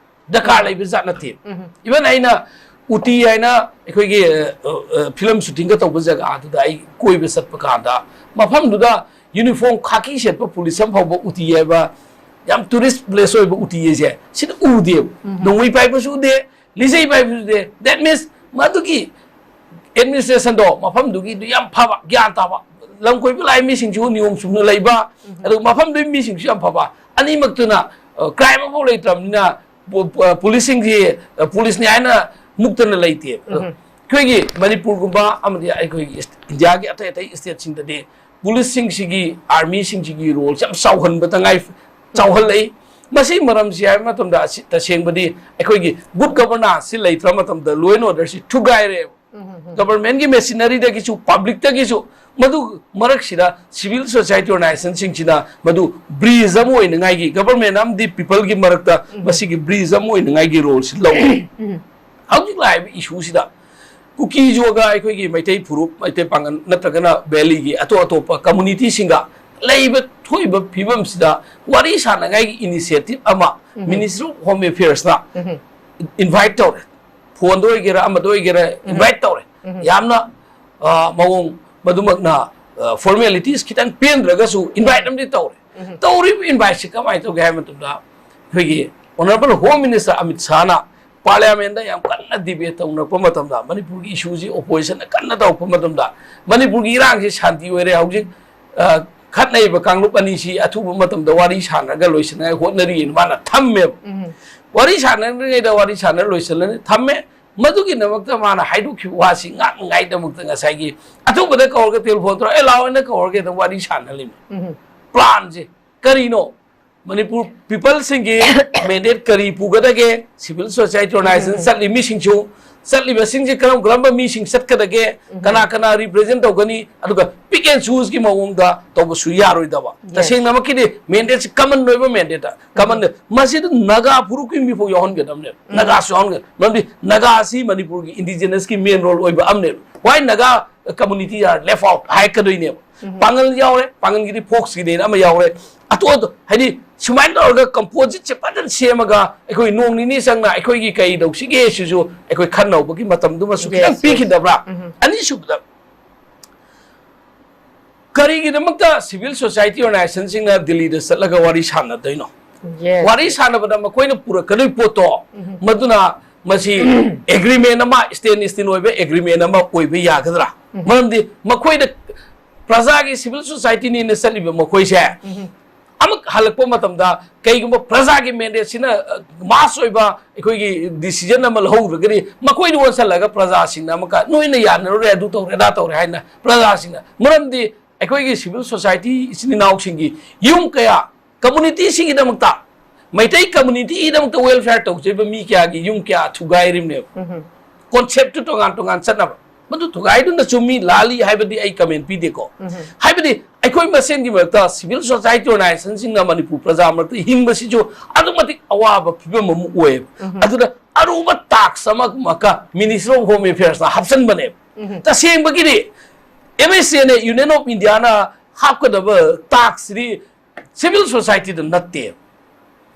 ꯗꯔꯀꯥꯔ ꯂꯩꯕ ꯖꯥꯠ ꯅꯠꯇꯦ꯫ Even ꯑꯩꯅ ꯎꯇꯤ ꯍꯥꯏꯅ ꯑꯩꯈꯣꯏꯒꯤ, ꯑ, ꯑ, film shootingꯒ ꯇꯧꯕ ꯖꯒꯥꯗꯨꯗ ꯑꯩ ꯀꯣꯏꯕ ꯆꯠꯄ ꯀꯥꯟꯗ ꯃꯐꯝꯗꯨꯗ uniform khaki ꯁꯦꯠꯄ police ꯑꯃ ꯐꯥꯎꯕ ꯎꯇꯤ ꯍꯥꯏꯕ ꯌꯥꯝ tourist place ꯑꯣꯏꯕ ꯎꯇꯤ ꯍꯥꯏꯁꯦ ꯁꯤꯗ ꯎꯗꯦꯕ꯫ ꯅꯣꯡꯃꯩ ꯄꯥꯏꯕꯁꯨ ꯎꯗꯦ, ꯂꯤꯆꯩ ꯄꯥꯏꯕꯁꯨ ꯎꯗꯦ꯫ That means ꯃꯗꯨꯒꯤ administrationꯗꯣ ꯃꯐꯝꯗꯨꯒꯤꯗꯨ ꯌꯥꯝ ꯐꯕ, ꯒ꯭ꯌꯥꯟ ꯇꯥꯕ, ꯂꯝ ꯀꯣꯏꯕ ꯂꯥꯛꯏ ꯃꯤꯁꯤꯡꯁꯨ ꯅꯤꯌꯣꯝ ꯆꯨꯝꯅ ꯂꯩꯕ, ꯑꯗꯨꯒ ꯃꯐꯝꯗꯨꯒꯤ ꯃꯤꯁꯤꯡꯁꯨ ꯌꯥꯝ ꯐꯕ, ꯑꯅꯤꯃꯛꯇꯨꯅ, ꯑ, crime ꯑꯃꯐꯥꯎ ꯂꯩꯇ꯭ꯔꯕꯅꯤꯅ ꯄꯨ- ꯄꯨ- ꯄꯨꯂꯤꯁꯁꯤꯡꯁꯤ, ꯑ, ꯄꯨꯂꯤꯁꯅꯤ ꯍꯥꯏꯅ ꯃꯨꯛꯇꯅ ꯂꯩꯇꯦꯕ꯫ ꯑꯩꯈꯣꯏꯒꯤ ꯃꯅꯤꯄꯨꯔꯒꯨꯝꯕ ꯑꯃꯗꯤ ꯑꯩꯈꯣꯏꯒꯤ ꯏꯁ- ꯏꯟꯗꯤꯌꯥꯒꯤ ꯑꯇꯩ ꯑꯇꯩ ꯁ꯭ꯇꯦꯠꯁꯤꯡꯗꯗꯤ ꯄꯨꯂꯤꯁꯁꯤꯡꯁꯤꯒꯤ, ꯑꯥꯔꯃꯤꯁꯤꯡꯁꯤꯒꯤ ꯔꯣꯜꯁꯦ ꯌꯥꯝ ꯆꯥꯎꯍꯟꯕ ꯇꯉꯥꯏ ꯆꯥꯎꯍꯜꯂꯛꯏ꯫ ꯃꯁꯤꯒꯤ ꯃꯔꯝꯁꯤ ꯍꯥꯏꯕ ꯃꯇꯝꯗ, ꯑꯁꯤ ꯇꯁꯦꯡꯕꯗꯤ ꯑꯩꯈꯣꯏꯒꯤ ꯒꯨꯗ ꯒꯕꯔꯅꯥꯟꯁꯁꯤ ꯂꯩꯇ꯭ꯔ ꯃꯇꯝꯗ ꯂꯣ ꯑꯦꯟ ꯑꯣꯔꯗꯔꯁꯤ ꯊꯨꯒꯥꯏꯔꯦꯕ꯫ ꯒꯕꯔꯃꯦꯟꯒꯤ ꯃꯦꯁꯤꯅꯔꯤꯗꯒꯤꯁꯨ, ꯄꯕ꯭ꯂꯤꯛꯇꯒꯤꯁꯨ, ꯃꯗꯨ ꯃꯔꯛꯁꯤꯗ ꯁꯤꯚꯤꯜ ꯁꯣꯁꯥꯏꯇꯤ ꯑꯣꯔꯒꯅꯥꯏꯖꯦꯁꯟꯁꯤꯡꯁꯤꯅ ꯃꯗꯨ ꯕ꯭ꯔꯤꯖ ꯑꯃ ꯑꯣꯏꯅꯉꯥꯏꯒꯤ, ꯒꯕꯔꯃꯦꯟ ꯑꯃꯗꯤ ꯄꯤꯄꯜꯒꯤ ꯃꯔꯛꯇ ꯃꯁꯤꯒꯤ ꯕ꯭ꯔꯤꯖ ꯑꯃ ꯑꯣꯏꯅꯉꯥꯏꯒꯤ ꯔꯣꯜꯁꯤ ꯂꯧꯏ꯫ ꯍꯧꯖꯤꯛ ꯂꯥꯛꯏꯕ ꯏꯁꯨꯁꯤꯗ ꯀꯨꯀꯤꯁꯨꯒ ꯑꯩꯈꯣꯏꯒꯤ ꯃꯩꯇꯩ ꯐꯨꯔꯨꯞ, ꯃꯩꯇꯩ ꯄꯥꯡꯒꯜ ꯅꯠꯇ꯭ꯔꯒꯅ ꯚꯦꯂꯤꯒꯤ ꯑꯇꯣꯞ ꯑꯇꯣꯞꯄ ꯀꯝꯃꯨꯅꯤꯇꯤꯁꯤꯡꯒ ꯂꯩꯕ ꯊꯣꯛꯏꯕ ꯐꯤꯕꯝꯁꯤꯗ ꯋꯥꯔꯤ ꯁꯥꯟꯅꯉꯥꯏꯒꯤ ꯏꯅꯤꯁꯤꯌꯦꯇꯤꯚ ꯑꯃ ꯃꯤꯅꯤꯁꯇ꯭ꯔꯤ ꯑꯣꯐ ꯍꯣꯝ ꯑꯦꯐꯤꯌꯔꯁꯅ ꯏꯟꯚꯥꯏꯠ ꯇꯧꯔꯦ꯫ ꯐꯣꯟꯗ ꯑꯣꯏꯒꯦꯔꯥ, ꯑꯃꯗ ꯑꯣꯏꯒꯦꯔꯥ, ꯏꯟꯚꯥꯏꯠ ꯇꯧꯔꯦ꯫ ꯌꯥꯝꯅ, ꯑ, ꯃꯑꯣꯡ ꯃꯗꯨꯃꯛꯅ, ꯑ, ꯐꯣꯔꯃꯦꯂꯤꯇꯤꯁ ꯈꯤꯇꯪ ꯄꯦꯟꯗ꯭ꯔꯒꯁꯨ ꯏꯟꯚꯥꯏꯠ ꯑꯃꯗꯤ ꯇꯧꯔꯦ꯫ ꯇꯧꯔꯤꯕ ꯏꯟꯚꯥꯏꯠꯁꯤ ꯀꯃꯥꯏꯅ ꯇꯧꯒꯦ ꯍꯥꯏꯕ ꯃꯇꯝꯗ, ꯑꯩꯈꯣꯏꯒꯤ ꯑꯣꯅꯔꯦꯕꯜ ꯍꯣꯝ ꯃꯤꯅꯤꯁꯇꯔ ꯑꯃꯤꯠ ꯁꯥꯍꯅ ꯄꯥꯔꯂꯤꯌꯥꯃꯦꯟꯗ ꯌꯥꯝ ꯀꯟꯅ ꯗꯤꯕꯦꯠ ꯇꯧꯅꯔꯛꯄ ꯃꯇꯝꯗ, ꯃꯅꯤꯄꯨꯔꯒꯤ ꯏꯁꯨꯁꯤ ꯑꯣꯄꯣꯖꯤꯁꯟꯅ ꯀꯟꯅ ꯇꯧꯔꯛꯄ ꯃꯇꯝꯗ, ꯃꯅꯤꯄꯨꯔꯒꯤ ꯏꯔꯥꯡꯁꯤ ꯁꯥꯟꯇꯤ ꯑꯣꯏꯔꯦ꯫ ꯍꯧꯖꯤꯛ, ꯑ, ꯈꯠꯅꯔꯤꯕ ꯀꯥꯡꯂꯨꯞ ꯑꯅꯤꯁꯤ ꯑꯊꯨꯕ ꯃꯇꯝꯗ ꯋꯥꯔꯤ ꯁꯥꯟꯅꯔꯒ ꯂꯣꯏꯁꯤꯟꯅꯉꯥꯏ ꯍꯣꯠꯅꯔꯤꯅ ꯃꯥꯅ ꯊꯝꯃꯦꯕ꯫ ꯋꯥꯔꯤ ꯁꯥꯟꯅꯗ꯭ꯔꯤꯉꯩꯗ ꯋꯥꯔꯤ ꯁꯥꯟꯅꯔ ꯂꯣꯏꯁꯤꯜꯂꯅꯤ, ꯊꯝꯃꯦ꯫ ꯃꯗꯨꯒꯤꯗꯃꯛꯇ ꯃꯥꯅ ꯍꯥꯏꯗꯣꯛꯈꯤꯕ ꯋꯥꯁꯤ ꯉꯥꯛꯅꯉꯥꯏꯗꯃꯛꯇ ꯉꯁꯥꯏꯒꯤ ꯑꯊꯨꯕꯗ ꯀꯧꯔꯒ ꯇꯦꯂꯤꯐꯣꯟ ꯇꯧꯔꯒ, "ꯑꯦ, ꯂꯥꯛꯑꯣ, ꯑꯩꯅ ꯀꯧꯔꯒꯦ" ꯑꯗꯨꯝ ꯋꯥꯔꯤ ꯁꯥꯟꯅꯍꯜꯂꯤꯃꯤ꯫ ꯄ꯭ꯂꯥꯟꯁꯦ ꯀꯔꯤꯅꯣ? ꯃꯅꯤꯄꯨꯔ ꯄꯤꯄꯜꯁꯤꯡꯒꯤ ꯃꯦꯟꯗꯦꯠ ꯀꯔꯤ ꯄꯨꯒꯗꯒꯦ? ꯁꯤꯚꯤꯜ ꯁꯣꯁꯥꯏꯇꯤ ꯑꯣꯔꯒꯅꯥꯏꯖꯦꯁꯟ ꯆꯠꯂꯤ ꯃꯤꯁꯤꯡꯁꯨ, ꯆꯠꯂꯤꯕꯁꯤꯡꯁꯦ ꯀꯔꯝ ꯀꯔꯝꯕ ꯃꯤꯁꯤꯡ ꯆꯠꯀꯗꯒꯦ? ꯀꯅꯥ ꯀꯅꯥ ꯔꯤꯄ꯭ꯔꯖꯦꯟ ꯇꯧꯒꯅꯤ? ꯑꯗꯨꯒ ꯄꯤꯛ ꯑꯦꯟ ꯆꯨꯁꯀꯤ ꯃꯑꯣꯡꯗ ꯇꯧꯕꯁꯨ ꯌꯥꯔꯣꯏꯗꯕ꯫ ꯇꯁꯦꯡꯅꯃꯛꯀꯤꯗꯤ ꯃꯦꯟꯗꯦꯠꯁꯤ ꯀꯃꯟ ꯑꯣꯏꯕ ꯃꯦꯟꯗꯦꯠ, ꯀꯃꯟ, ꯃꯁꯤꯗ ꯅꯥꯒꯥ ꯐꯨꯔꯨꯞꯀꯤ ꯃꯤꯐꯥꯎ ꯌꯥꯎꯍꯟꯒꯗꯕꯅꯦꯕ꯫ ꯅꯥꯒꯥꯁꯨ ꯌꯥꯎꯍꯟꯒꯗꯕꯅꯦ꯫ ꯃꯔꯝꯗꯤ ꯅꯥꯒꯥꯁꯤ ꯃꯅꯤꯄꯨꯔꯒꯤ ꯏꯟꯗꯤꯖꯤꯅꯁꯀꯤ ꯃꯦꯟ ꯔꯣꯜ ꯑꯣꯏꯕ ꯑꯃꯅꯦꯕ꯫ Why Naga community are left out ꯍꯥꯏꯔꯛꯀꯗꯣꯏꯅꯦꯕ꯫ ꯄꯥꯡꯒꯜ ꯌꯥꯎꯔꯦ, ꯄꯥꯡꯒꯜꯒꯤꯗꯤ ꯐꯣꯛꯁꯀꯤꯅꯦꯅ ꯑꯃ ꯌꯥꯎꯔꯦ꯫ ꯑꯇꯣꯞ ꯑꯇꯣꯞ, ꯍꯥꯏꯗꯤ, ꯁꯨꯃꯥꯏꯅ ꯇꯧꯔꯒ ꯀꯝꯄꯣꯖꯤꯠꯁꯦ ꯐꯖꯅ ꯁꯦꯝꯃꯒ ꯑꯩꯈꯣꯏ ꯅꯣꯡ ꯅꯤꯅꯤ ꯆꯪꯅ ꯑꯩꯈꯣꯏꯒꯤ ꯀꯩ ꯇꯧꯁꯤꯒꯦ ꯁꯤꯁꯨ ꯑꯩꯈꯣꯏ ꯈꯟꯅꯧꯕꯒꯤ ꯃꯇꯝꯗꯨꯃꯁꯨ ꯈꯤꯇꯪ ꯄꯤꯈꯤꯗꯕ꯭ꯔꯥ? ꯑꯅꯤꯁꯨꯕꯗ, ꯀꯔꯤꯒꯤꯗꯃꯛꯇ ꯁꯤꯚꯤꯜ ꯁꯣꯁꯥꯏꯇꯤ ꯑꯣꯔꯒꯅꯥꯏꯖꯦꯁꯟꯁꯤꯡꯅ ꯗꯤꯜꯂꯤꯗ ꯆꯠꯂꯒ ꯋꯥꯔꯤ ꯁꯥꯟꯅꯗꯣꯏꯅꯣ? ꯋꯥꯔꯤ ꯁꯥꯟꯅꯕꯗ ꯃꯈꯣꯏꯅ ꯄꯨꯔꯛꯀꯗꯣꯏ ꯄꯣꯠꯇꯣ, ꯃꯗꯨꯅ ꯃꯁꯤ ꯑꯦꯒ꯭ꯔꯤꯃꯦꯟ ꯑꯃ, ꯁ꯭ꯇꯦꯟ ꯁ꯭ꯇꯤꯟ ꯑꯣꯏꯕ ꯑꯦꯒ꯭ꯔꯤꯃꯦꯟ ꯑꯃ ꯑꯣꯏꯕ ꯌꯥꯒꯗ꯭ꯔꯥ? ꯃꯔꯝꯗꯤ ꯃꯈꯣꯏꯗ ꯄ꯭ꯔꯖꯥꯒꯤ ꯁꯤꯚꯤꯜ ꯁꯣꯁꯥꯏꯇꯤꯅꯦꯅ ꯆꯠꯂꯤꯕ ꯃꯈꯣꯏꯁꯦ, ꯑꯃꯨꯛ ꯍꯜꯂꯛꯄ ꯃꯇꯝꯗ ꯀꯩꯒꯨꯝꯕ ꯄ꯭ꯔꯖꯥꯒꯤ ꯃꯦꯟꯗꯦꯠꯁꯤꯅ ꯃꯥꯁ ꯑꯣꯏꯕ ꯑꯩꯈꯣꯏꯒꯤ ꯗꯤꯁꯤꯖꯟ ꯑꯃ ꯂꯧꯍꯧꯗ꯭ꯔꯒꯗꯤ ꯃꯈꯣꯏꯗ ꯑꯣꯟꯁꯤꯜꯂꯒ ꯄ꯭ꯔꯖꯥꯁꯤꯡꯅ ꯑꯃꯨꯛꯀ ꯅꯣꯏꯅ ꯌꯥꯅꯔꯨꯔꯦ, ꯑꯗꯨ ꯇꯧꯔꯦ, ꯑꯗꯥ ꯇꯧꯔꯦ ꯍꯥꯏꯅ ꯄ꯭ꯔꯖꯥꯁꯤꯡꯅ, ꯃꯔꯝꯗꯤ ꯑꯩꯈꯣꯏꯒꯤ ꯁꯤꯚꯤꯜ ꯁꯣꯁꯥꯏꯇꯤ ꯏꯆꯤꯟ ꯏꯅꯥꯎꯁꯤꯡꯒꯤ ꯌꯨꯝ ꯀꯌꯥ, ꯀꯝꯃꯨꯅꯤꯇꯤꯁꯤꯡꯒꯤꯗꯃꯛꯇ, ꯃꯩꯇꯩ ꯀꯝꯃꯨꯅꯤꯇꯤꯒꯤꯗꯃꯛꯇ ꯋꯦꯜꯐꯤꯌꯥꯔ ꯇꯧꯖꯔꯤꯕ ꯃꯤ ꯀꯌꯥꯒꯤ ꯌꯨꯝ ꯀꯌꯥ ꯊꯨꯒꯥꯏꯔꯤꯕꯅꯦꯕ꯫ ꯀꯣꯟꯁꯦꯞꯇꯨ ꯇꯣꯉꯥꯟ ꯇꯣꯉꯥꯟ ꯆꯠꯅꯕ꯫ ꯃꯗꯨ ꯊꯨꯒꯥꯏꯗꯨꯅ ꯆꯨꯝꯃꯤ ꯂꯥꯜꯂꯤ ꯍꯥꯏꯕꯗꯤ ꯑꯩ ꯀꯃꯦꯟ ꯄꯤꯗꯦꯀꯣ꯫ ꯍꯥꯏꯕꯗꯤ ꯑꯩꯈꯣꯏ ꯃꯁꯦꯟꯒꯤ ꯃꯔꯛꯇ ꯁꯤꯚꯤꯜ ꯁꯣꯁꯥꯏꯇꯤ ꯑꯣꯔꯒꯅꯥꯏꯖꯦꯁꯟꯁꯤꯡꯅ ꯃꯅꯤꯄꯨꯔ ꯄ꯭ꯔꯖꯥ ꯃꯔꯛꯇ ꯍꯤꯡꯕꯁꯤꯁꯨ ꯑꯗꯨꯛ ꯃꯇꯤꯛ ꯑꯋꯥꯕ ꯐꯤꯕꯝ ꯑꯃ ꯑꯣꯏꯌꯦꯕ꯫ ꯑꯗꯨꯅ ꯑꯔꯨꯕ ꯇꯥꯛꯁ ꯑꯃ ꯑꯃꯨꯛꯀ ꯃꯤꯅꯤꯁꯇ꯭ꯔꯤ ꯑꯣꯐ ꯍꯣꯝ ꯑꯦꯐꯤꯌꯔꯁꯅ ꯍꯥꯞꯆꯤꯟꯕꯅꯦꯕ꯫ ꯇꯁꯦꯡꯕꯒꯤꯗꯤ ꯑꯦꯝ ꯑꯦꯁ ꯑꯦꯅ, ꯌꯨꯅꯤꯌꯟ ꯑꯣꯐ ꯏꯟꯗꯤꯌꯥꯅ ꯍꯥꯞꯀꯗꯕ ꯇꯥꯛꯁꯁꯤꯗꯤ ꯁꯤꯚꯤꯜ ꯁꯣꯁꯥꯏꯇꯤꯗ ꯅꯠꯇꯦ꯫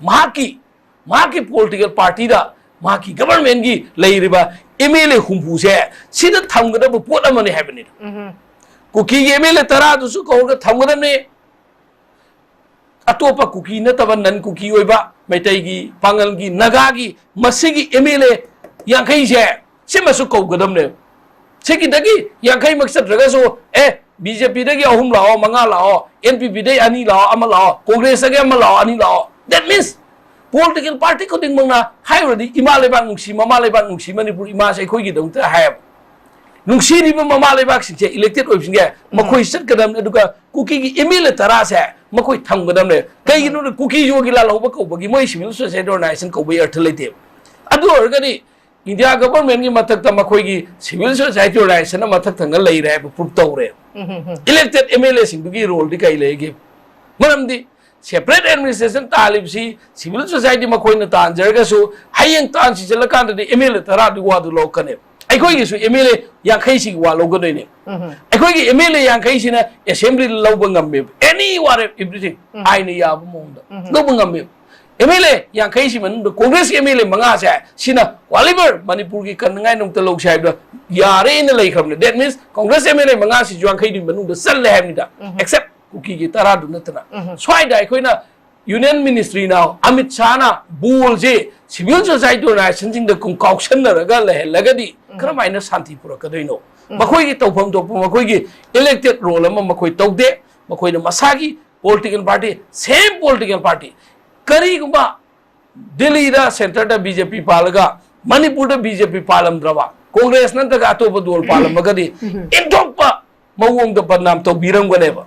ꯃꯍꯥꯛꯀꯤ, ꯃꯍꯥꯛꯀꯤ ꯄꯣꯂꯤꯇꯤꯀꯦꯜ ꯄꯥꯔꯇꯤꯗ ꯃꯍꯥꯛꯀꯤ ꯒꯕꯔꯃꯦꯟꯒꯤ ꯂꯩꯔꯤꯕ ꯑꯦꯝ ꯑꯦꯜ ꯑꯦ ꯍꯨꯝꯐꯨꯁꯦ ꯁꯤꯗ ꯊꯝꯒꯗꯕ ꯄꯣꯠ ꯑꯃꯅꯤ ꯍꯥꯏꯕꯅꯤꯗ꯫ ꯀꯨꯀꯤꯒꯤ ꯑꯦꯝ ꯑꯦꯜ ꯑꯦ ꯇꯔꯥꯗꯨꯁꯨ ꯀꯧꯔꯒ ꯊꯝꯒꯗꯕꯅꯤ꯫ ꯑꯇꯣꯞꯄ ꯀꯨꯀꯤ ꯅꯠꯇꯕ ꯅꯟ ꯀꯨꯀꯤ ꯑꯣꯏꯕ ꯃꯩꯇꯩꯒꯤ, ꯄꯥꯉꯜꯒꯤ, ꯅꯥꯒꯥꯒꯤ ꯃꯁꯤꯒꯤ ꯑꯦꯝ ꯑꯦꯜ ꯑꯦ ꯌꯥꯡꯈꯩꯁꯦ ꯁꯤꯃꯁꯨ ꯀꯧꯒꯗꯕꯅꯦꯕ꯫ ꯁꯤꯒꯤꯗꯒꯤ ꯌꯥꯡꯈꯩꯃꯛ ꯆꯠꯇ꯭ꯔꯒꯁꯨ, ꯑꯦ, ꯕꯤ ꯖꯦ ꯄꯤꯗꯒꯤ ꯑꯍꯨꯝ ꯂꯥꯛꯑꯣ, ꯃꯉꯥ ꯂꯥꯛꯑꯣ, ꯑꯦꯟ ꯄꯤ ꯄꯤꯗꯒꯤ ꯑꯅꯤ ꯂꯥꯛꯑꯣ, ꯑꯃ ꯂꯥꯛꯑꯣ, ꯀꯣꯡꯒ꯭ꯔꯦꯁꯇꯒꯤ ꯑꯃ ꯂꯥꯛꯑꯣ, ꯑꯅꯤ ꯂꯥꯛꯑꯣ꯫ That means ꯄꯣꯂꯤꯇꯤꯀꯦꯜ ꯄꯥꯔꯇꯤ ꯈꯨꯗꯤꯡꯃꯛꯅ ꯍꯥꯏꯔꯨꯔꯗꯤ ꯏꯃꯥ ꯂꯩꯕꯥꯛ ꯅꯨꯡꯁꯤ, ꯃꯃꯥ ꯂꯩꯕꯥꯛ ꯅꯨꯡꯁꯤ, ꯃꯅꯤꯄꯨꯔ ꯏꯃꯥꯁꯦ ꯑꯩꯈꯣꯏꯒꯤꯗꯃꯛꯇ ꯍꯥꯏꯌꯦꯕ꯫ ꯅꯨꯡꯁꯤꯔꯤꯕ ꯃꯃꯥ ꯂꯩꯕꯥꯛꯁꯤꯡꯁꯦ, ꯏꯂꯦꯛꯇꯦꯠ ꯑꯣꯏꯕꯁꯤꯡꯁꯦ, ꯃꯈꯣꯏ ꯆꯠꯀꯗꯕꯅꯤ꯫ ꯑꯗꯨꯒ ꯀꯨꯀꯤꯒꯤ ꯑꯦꯝ ꯑꯦꯜ ꯑꯦ ꯇꯔꯥꯁꯦ ꯃꯈꯣꯏ ꯊꯝꯒꯗꯕꯅꯦ꯫ ꯀꯩꯒꯤꯅꯣꯗ ꯀꯨꯀꯤ ꯌꯣꯒꯤ ꯂꯥꯜꯍꯧꯕ ꯀꯧꯕꯒꯤ ꯃꯣꯏ ꯁꯤꯚꯤꯜ ꯁꯣꯁꯥꯏꯇꯤ ꯑꯣꯔꯒꯅꯥꯏꯖꯦꯁꯟ ꯀꯧꯕꯒꯤ ꯑꯔꯊ ꯂꯩꯇꯦꯕ꯫ ꯑꯗꯨ ꯑꯣꯏꯔꯒꯗꯤ ꯏꯟꯗꯤꯌꯥ ꯒꯕꯔꯃꯦꯟꯒꯤ ꯃꯊꯛꯇ ꯃꯈꯣꯏꯒꯤ ꯁꯤꯚꯤꯜ ꯁꯣꯁꯥꯏꯇꯤ ꯑꯣꯔꯒꯅꯥꯏꯖꯦꯁꯟ ꯑꯃ ꯃꯊꯛ ꯊꯪꯅ ꯂꯩꯔꯦ ꯍꯥꯏꯕ ꯄ꯭ꯔꯨꯞ ꯇꯧꯔꯦ꯫ ꯏꯂꯦꯛꯇꯦꯠ ꯑꯦꯝ ꯑꯦꯜ ꯑꯦꯁꯤꯡꯗꯨꯒꯤ ꯔꯣꯜꯗꯤ ꯀꯩ ꯂꯩꯒꯦ? ꯃꯔꯝꯗꯤ ꯁꯦꯄꯔꯦꯠ ꯑꯦꯗꯃꯤꯅꯤꯁꯇ꯭ꯔꯦꯁꯟ ꯇꯥꯜꯂꯤꯕꯁꯤ ꯁꯤꯚꯤꯜ ꯁꯣꯁꯥꯏꯇꯤ ꯃꯈꯣꯏꯅ ꯇꯥꯟꯖꯔꯒꯁꯨ ꯍꯌꯦꯡ ꯇꯥꯟ ꯁꯤꯖꯜꯂꯀꯥꯟꯗꯗꯤ ꯑꯦꯝ ꯑꯦꯜ ꯑꯦ ꯇꯔꯥꯗꯨꯒꯤ ꯋꯥꯗꯨ ꯂꯧꯔꯛꯀꯅꯦꯕ꯫ ꯑꯩꯈꯣꯏꯒꯤꯁꯨ ꯑꯦꯝ ꯑꯦꯜ ꯑꯦ ꯌꯥꯡꯈꯩꯁꯤꯒꯤ ꯋꯥ ꯂꯧꯒꯗꯣꯏꯅꯦ꯫ ꯑꯩꯈꯣꯏꯒꯤ ꯑꯦꯝ ꯑꯦꯜ ꯑꯦ ꯌꯥꯡꯈꯩꯁꯤꯅ ꯑꯦꯁꯦꯝꯕ꯭ꯂꯤꯗ ꯂꯧꯕ ꯉꯝꯃꯦꯕ, any whatever everything, ꯑꯥꯏꯟꯅ ꯌꯥꯕ ꯃꯑꯣꯡꯗ ꯂꯧꯕ ꯉꯝꯃꯦꯕ꯫ ꯑꯦꯝ ꯑꯦꯜ ꯑꯦ ꯌꯥꯡꯈꯩꯁꯤ ꯃꯅꯨꯡꯗ ꯀꯣꯡꯒ꯭ꯔꯦꯁꯀꯤ ꯑꯦꯝ ꯑꯦꯜ ꯑꯦ ꯃꯉꯥꯁꯦ ꯁꯤꯅ whatever ꯃꯅꯤꯄꯨꯔꯒꯤ ꯀꯟꯅꯉꯥꯏꯗꯃꯛꯇ ꯂꯧꯁꯦ ꯍꯥꯏꯕꯗ ꯌꯥꯔꯦꯅ ꯂꯩꯈ꯭ꯔꯕꯅꯦ꯫ That means Congress M L A ꯃꯉꯥꯁꯤꯁꯨ ꯌꯥꯡꯈꯩꯗꯨꯒꯤ ꯃꯅꯨꯡꯗ ꯆꯜꯂꯦ ꯍꯥꯏꯕꯅꯤꯗ, except ꯀꯨꯀꯤꯒꯤ ꯇꯔꯥꯗꯨ ꯅꯠꯇꯅ꯫ ꯁ꯭ꯋꯥꯏꯗ ꯑꯩꯈꯣꯏꯅ ꯌꯨꯅꯤꯌꯟ ꯃꯤꯅꯤꯁꯇ꯭ꯔꯤꯅ, ꯑꯃꯤꯠ ꯁꯥꯍꯅ ꯕꯣꯜꯁꯦ ꯁꯤꯚꯤꯜ ꯁꯣꯁꯥꯏꯇꯤ ꯑꯣꯔꯒꯅꯥꯏꯖꯦꯁꯟꯁꯤꯡꯗ ꯀꯨꯝ ꯀꯥꯎꯁꯟꯅꯔꯒ ꯂꯩꯍꯜꯂꯒꯗꯤ ꯀꯔꯝꯍꯥꯏꯅ ꯁꯥꯟꯇꯤ ꯄꯨꯔꯛꯀꯗꯣꯏꯅꯣ? ꯃꯈꯣꯏꯒꯤ ꯇꯧꯐꯝ ꯊꯣꯛꯄ ꯃꯈꯣꯏꯒꯤ ꯏꯂꯦꯛꯇꯦꯠ ꯔꯣꯜ ꯑꯃ ꯃꯈꯣꯏ ꯇꯧꯗꯦ꯫ ꯃꯈꯣꯏꯅ ꯃꯁꯥꯒꯤ political party, same political party, ꯀꯔꯤꯒꯨꯝꯕ ꯗꯤꯜꯂꯤꯗ centreꯗ BJP ꯄꯥꯜꯂꯒ ꯃꯅꯤꯄꯨꯔꯗ BJP ꯄꯥꯜꯂꯝꯗ꯭ꯔꯕ, ꯀꯣꯡꯒ꯭ꯔꯦꯁ ꯅꯠꯇ꯭ꯔꯒ ꯑꯇꯣꯞꯄ ꯗꯣꯜ ꯄꯥꯜꯂꯝꯃꯒꯗꯤ ꯏꯟꯊꯣꯛꯄ ꯃꯑꯣꯡꯗ ꯕꯗꯅꯥꯝ ꯇꯧꯕꯤꯔꯝꯒꯅꯦꯕ꯫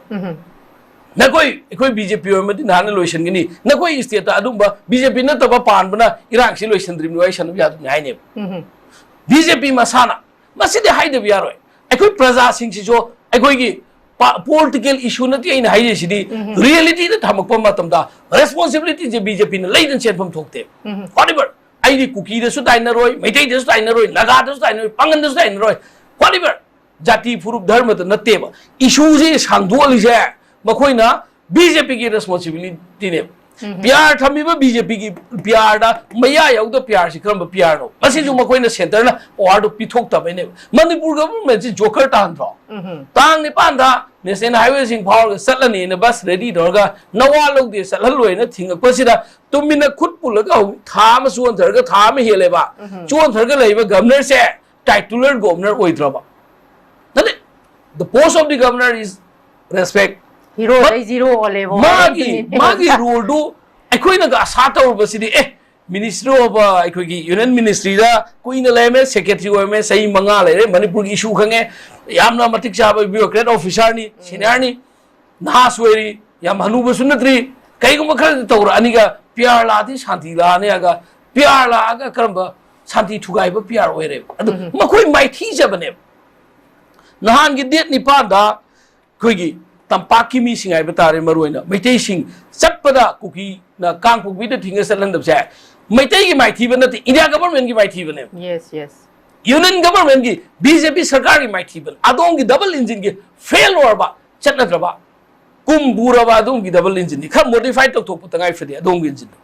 ꯅꯈꯣꯏ, ꯑꯩꯈꯣꯏ BJP ꯑꯣꯏꯔꯝꯃꯗꯤ ꯅꯍꯥꯟꯅ ꯂꯣꯏꯁꯤꯟꯒꯅꯤ꯫ ꯅꯈꯣꯏ stateꯇ ꯑꯗꯨꯝꯕ BJP ꯅꯠꯇꯕ ꯄꯥꯟꯕꯅ ꯏꯔꯥꯡꯁꯤ ꯂꯣꯏꯁꯤꯟꯗ꯭ꯔꯤꯕꯅꯤ, ꯋꯥꯔꯤ ꯁꯥꯟꯅꯕ ꯌꯥꯗꯕꯅꯤ ꯍꯥꯏꯅꯦꯕ꯫ BJP ꯃꯁꯥꯅ ꯃꯁꯤꯗꯤ ꯍꯥꯏꯗꯕ ꯌꯥꯔꯣꯏ꯫ ꯑꯩꯈꯣꯏ ꯄ꯭ꯔꯖꯥꯁꯤꯡꯁꯤꯁꯨ ꯑꯩꯈꯣꯏꯒꯤ ꯄ-, political issue ꯅꯠꯇꯦ ꯑꯩꯅ ꯍꯥꯏꯖꯩꯁꯤꯗꯤ, realityꯗ ꯊꯝꯃꯛꯄ ꯃꯇꯝꯗ responsibilityꯁꯦ BJPꯅ ꯂꯩꯗꯅ ꯆꯦꯟꯐꯝ ꯊꯣꯛꯇꯦ꯫ Whatever, ꯑꯩꯗꯤ ꯀꯨꯀꯤꯗꯁꯨ ꯇꯥꯏꯅꯔꯣꯏ, ꯃꯩꯇꯩꯗꯁꯨ ꯇꯥꯏꯅꯔꯣꯏ, ꯅꯥꯒꯥꯗꯁꯨ ꯇꯥꯏꯅꯔꯣꯏ, ꯄꯥꯡꯒꯟꯗꯁꯨ ꯇꯥꯏꯅꯔꯣꯏ, whatever, ꯖꯥꯇꯤ ꯐꯨꯔꯨꯞ ꯙꯔꯃꯗ ꯅꯠꯇꯦꯕ꯫ Issueꯁꯦ ꯁꯥꯡꯗꯣꯛꯍꯜꯂꯤꯁꯦ ꯃꯈꯣꯏꯅ BJPꯒꯤ responsibilityꯅꯦꯕ꯫ PR ꯊꯝꯃꯤꯕ BJPꯒꯤ PRꯗ ꯃꯌꯥ ꯌꯥꯎꯗ PRꯁꯤ ꯀꯔꯝꯕ PRꯅꯣ? ꯃꯁꯤꯁꯨ ꯃꯈꯣꯏꯅ centreꯅ powerꯗꯣ ꯄꯤꯊꯣꯛꯇꯕꯩꯅꯦꯕ꯫ ꯃꯅꯤꯄꯨꯔ governmentꯁꯤ joker ꯇꯥꯍꯟꯗ꯭ꯔꯣ? ꯇꯥꯡ ꯅꯤꯄꯥꯟꯗ national highwayꯁꯤꯡ ꯐꯥꯎꯔꯒ ꯆꯠꯂꯅꯤꯅ bus ready ꯇꯧꯔꯒ ꯅꯋꯥ ꯂꯧꯗꯦ, ꯆꯠꯍꯜꯂꯣꯏꯅ ꯊꯤꯡꯉꯛꯄꯁꯤꯗ ꯇꯨꯃꯤꯟꯅ ꯈꯨꯠ ꯄꯨꯜꯂꯒ ꯍꯧꯖꯤꯛ ꯊꯥ ꯑꯃ ꯆꯣꯟꯊꯔꯒ, ꯊꯥ ꯑꯃ ꯍꯦꯜꯂꯦꯕ꯫ ꯆꯣꯟꯊꯔꯒ ꯂꯩꯕ governorꯁꯦ titular governor ꯑꯣꯏꯗ꯭ꯔꯕ? ꯅꯠꯇꯦ, the post of the governor is respect. But ꯍꯤꯔꯣꯗꯩ ꯖꯤꯔꯣ ꯑꯣꯜꯂꯦꯕꯣ꯫ ꯃꯥꯒꯤ, ꯃꯥꯒꯤ roleꯗꯨ ꯑꯩꯈꯣꯏꯅꯒ ꯑꯁꯥ ꯇꯧꯔꯨꯕꯁꯤꯗꯤ, ꯑꯦ, Ministry of, ꯑ, ꯑꯩꯈꯣꯏꯒꯤ Union Ministryꯗ ꯀꯨꯏꯅ ꯂꯩꯔꯝꯃꯦ, secretary ꯑꯣꯏꯔꯝꯃꯦ, ꯆꯍꯤ ꯃꯉꯥ ꯂꯩꯔꯦ, ꯃꯅꯤꯄꯨꯔꯒꯤ issue ꯈꯪꯉꯦ, ꯌꯥꯝꯅ ꯃꯇꯤꯛ ꯆꯥꯕ bureaucrat officerꯅꯤ, seniorꯅꯤ, ꯅꯍꯥꯁꯨ ꯑꯣꯏꯔꯤ, ꯌꯥꯝ ꯍꯅꯨꯕꯁꯨ ꯅꯠꯇ꯭ꯔꯤ꯫ ꯀꯩꯒꯨꯝꯕ ꯈꯔꯗꯤ ꯇꯧꯔꯛꯑꯅꯤꯒ, PR ꯂꯥꯛꯑꯗꯤ ꯁꯥꯟꯇꯤ ꯂꯥꯛꯑꯅꯤ ꯍꯥꯏꯒ, PR ꯂꯥꯛꯑꯒ ꯀꯔꯝꯕ ꯁꯥꯟꯇꯤ ꯊꯨꯒꯥꯏꯕ PR ꯑꯣꯏꯔꯦꯕ? ꯑꯗꯨ ꯃꯈꯣꯏ ꯃꯥꯏꯊꯤꯖꯕꯅꯦꯕ꯫ ꯅꯍꯥꯟꯒꯤ date ꯅꯤꯄꯥꯟꯗ ꯑꯩꯈꯣꯏꯒꯤ ꯇꯝꯄꯥꯛꯀꯤ ꯃꯤꯁꯤꯡ ꯍꯥꯏꯕ ꯇꯥꯔꯦ, ꯃꯔꯨꯑꯣꯏꯅ ꯃꯩꯇꯩꯁꯤꯡ ꯆꯠꯄꯗ ꯀꯨꯀꯤꯅ ꯀꯥꯡꯄꯣꯛꯄꯤꯗ ꯊꯤꯡꯉ ꯆꯠꯍꯟꯗꯕꯁꯦ ꯃꯩꯇꯩꯒꯤ ꯃꯥꯏꯊꯤꯕ ꯅꯠꯇꯦ, India governmentꯀꯤ ꯃꯥꯏꯊꯤꯕꯅꯦꯕ꯫ Yes, yes. Union governmentꯀꯤ, BJP ꯁꯔꯀꯥꯔꯒꯤ ꯃꯥꯏꯊꯤꯕꯅꯦ꯫ ꯑꯗꯣꯝꯒꯤ double engineꯒꯤ fail ꯑꯣꯏꯔꯕ, ꯆꯠꯅꯗ꯭ꯔꯕ, ꯀꯨꯝ ꯄꯨꯔꯕ ꯑꯗꯣꯝꯒꯤ double engineꯅꯤ꯫ ꯈꯔ modify ꯇꯧꯊꯣꯛꯄ ꯇꯉꯥꯏ ꯐꯗꯦ ꯑꯗꯣꯝꯒꯤ engineꯗꯣ꯫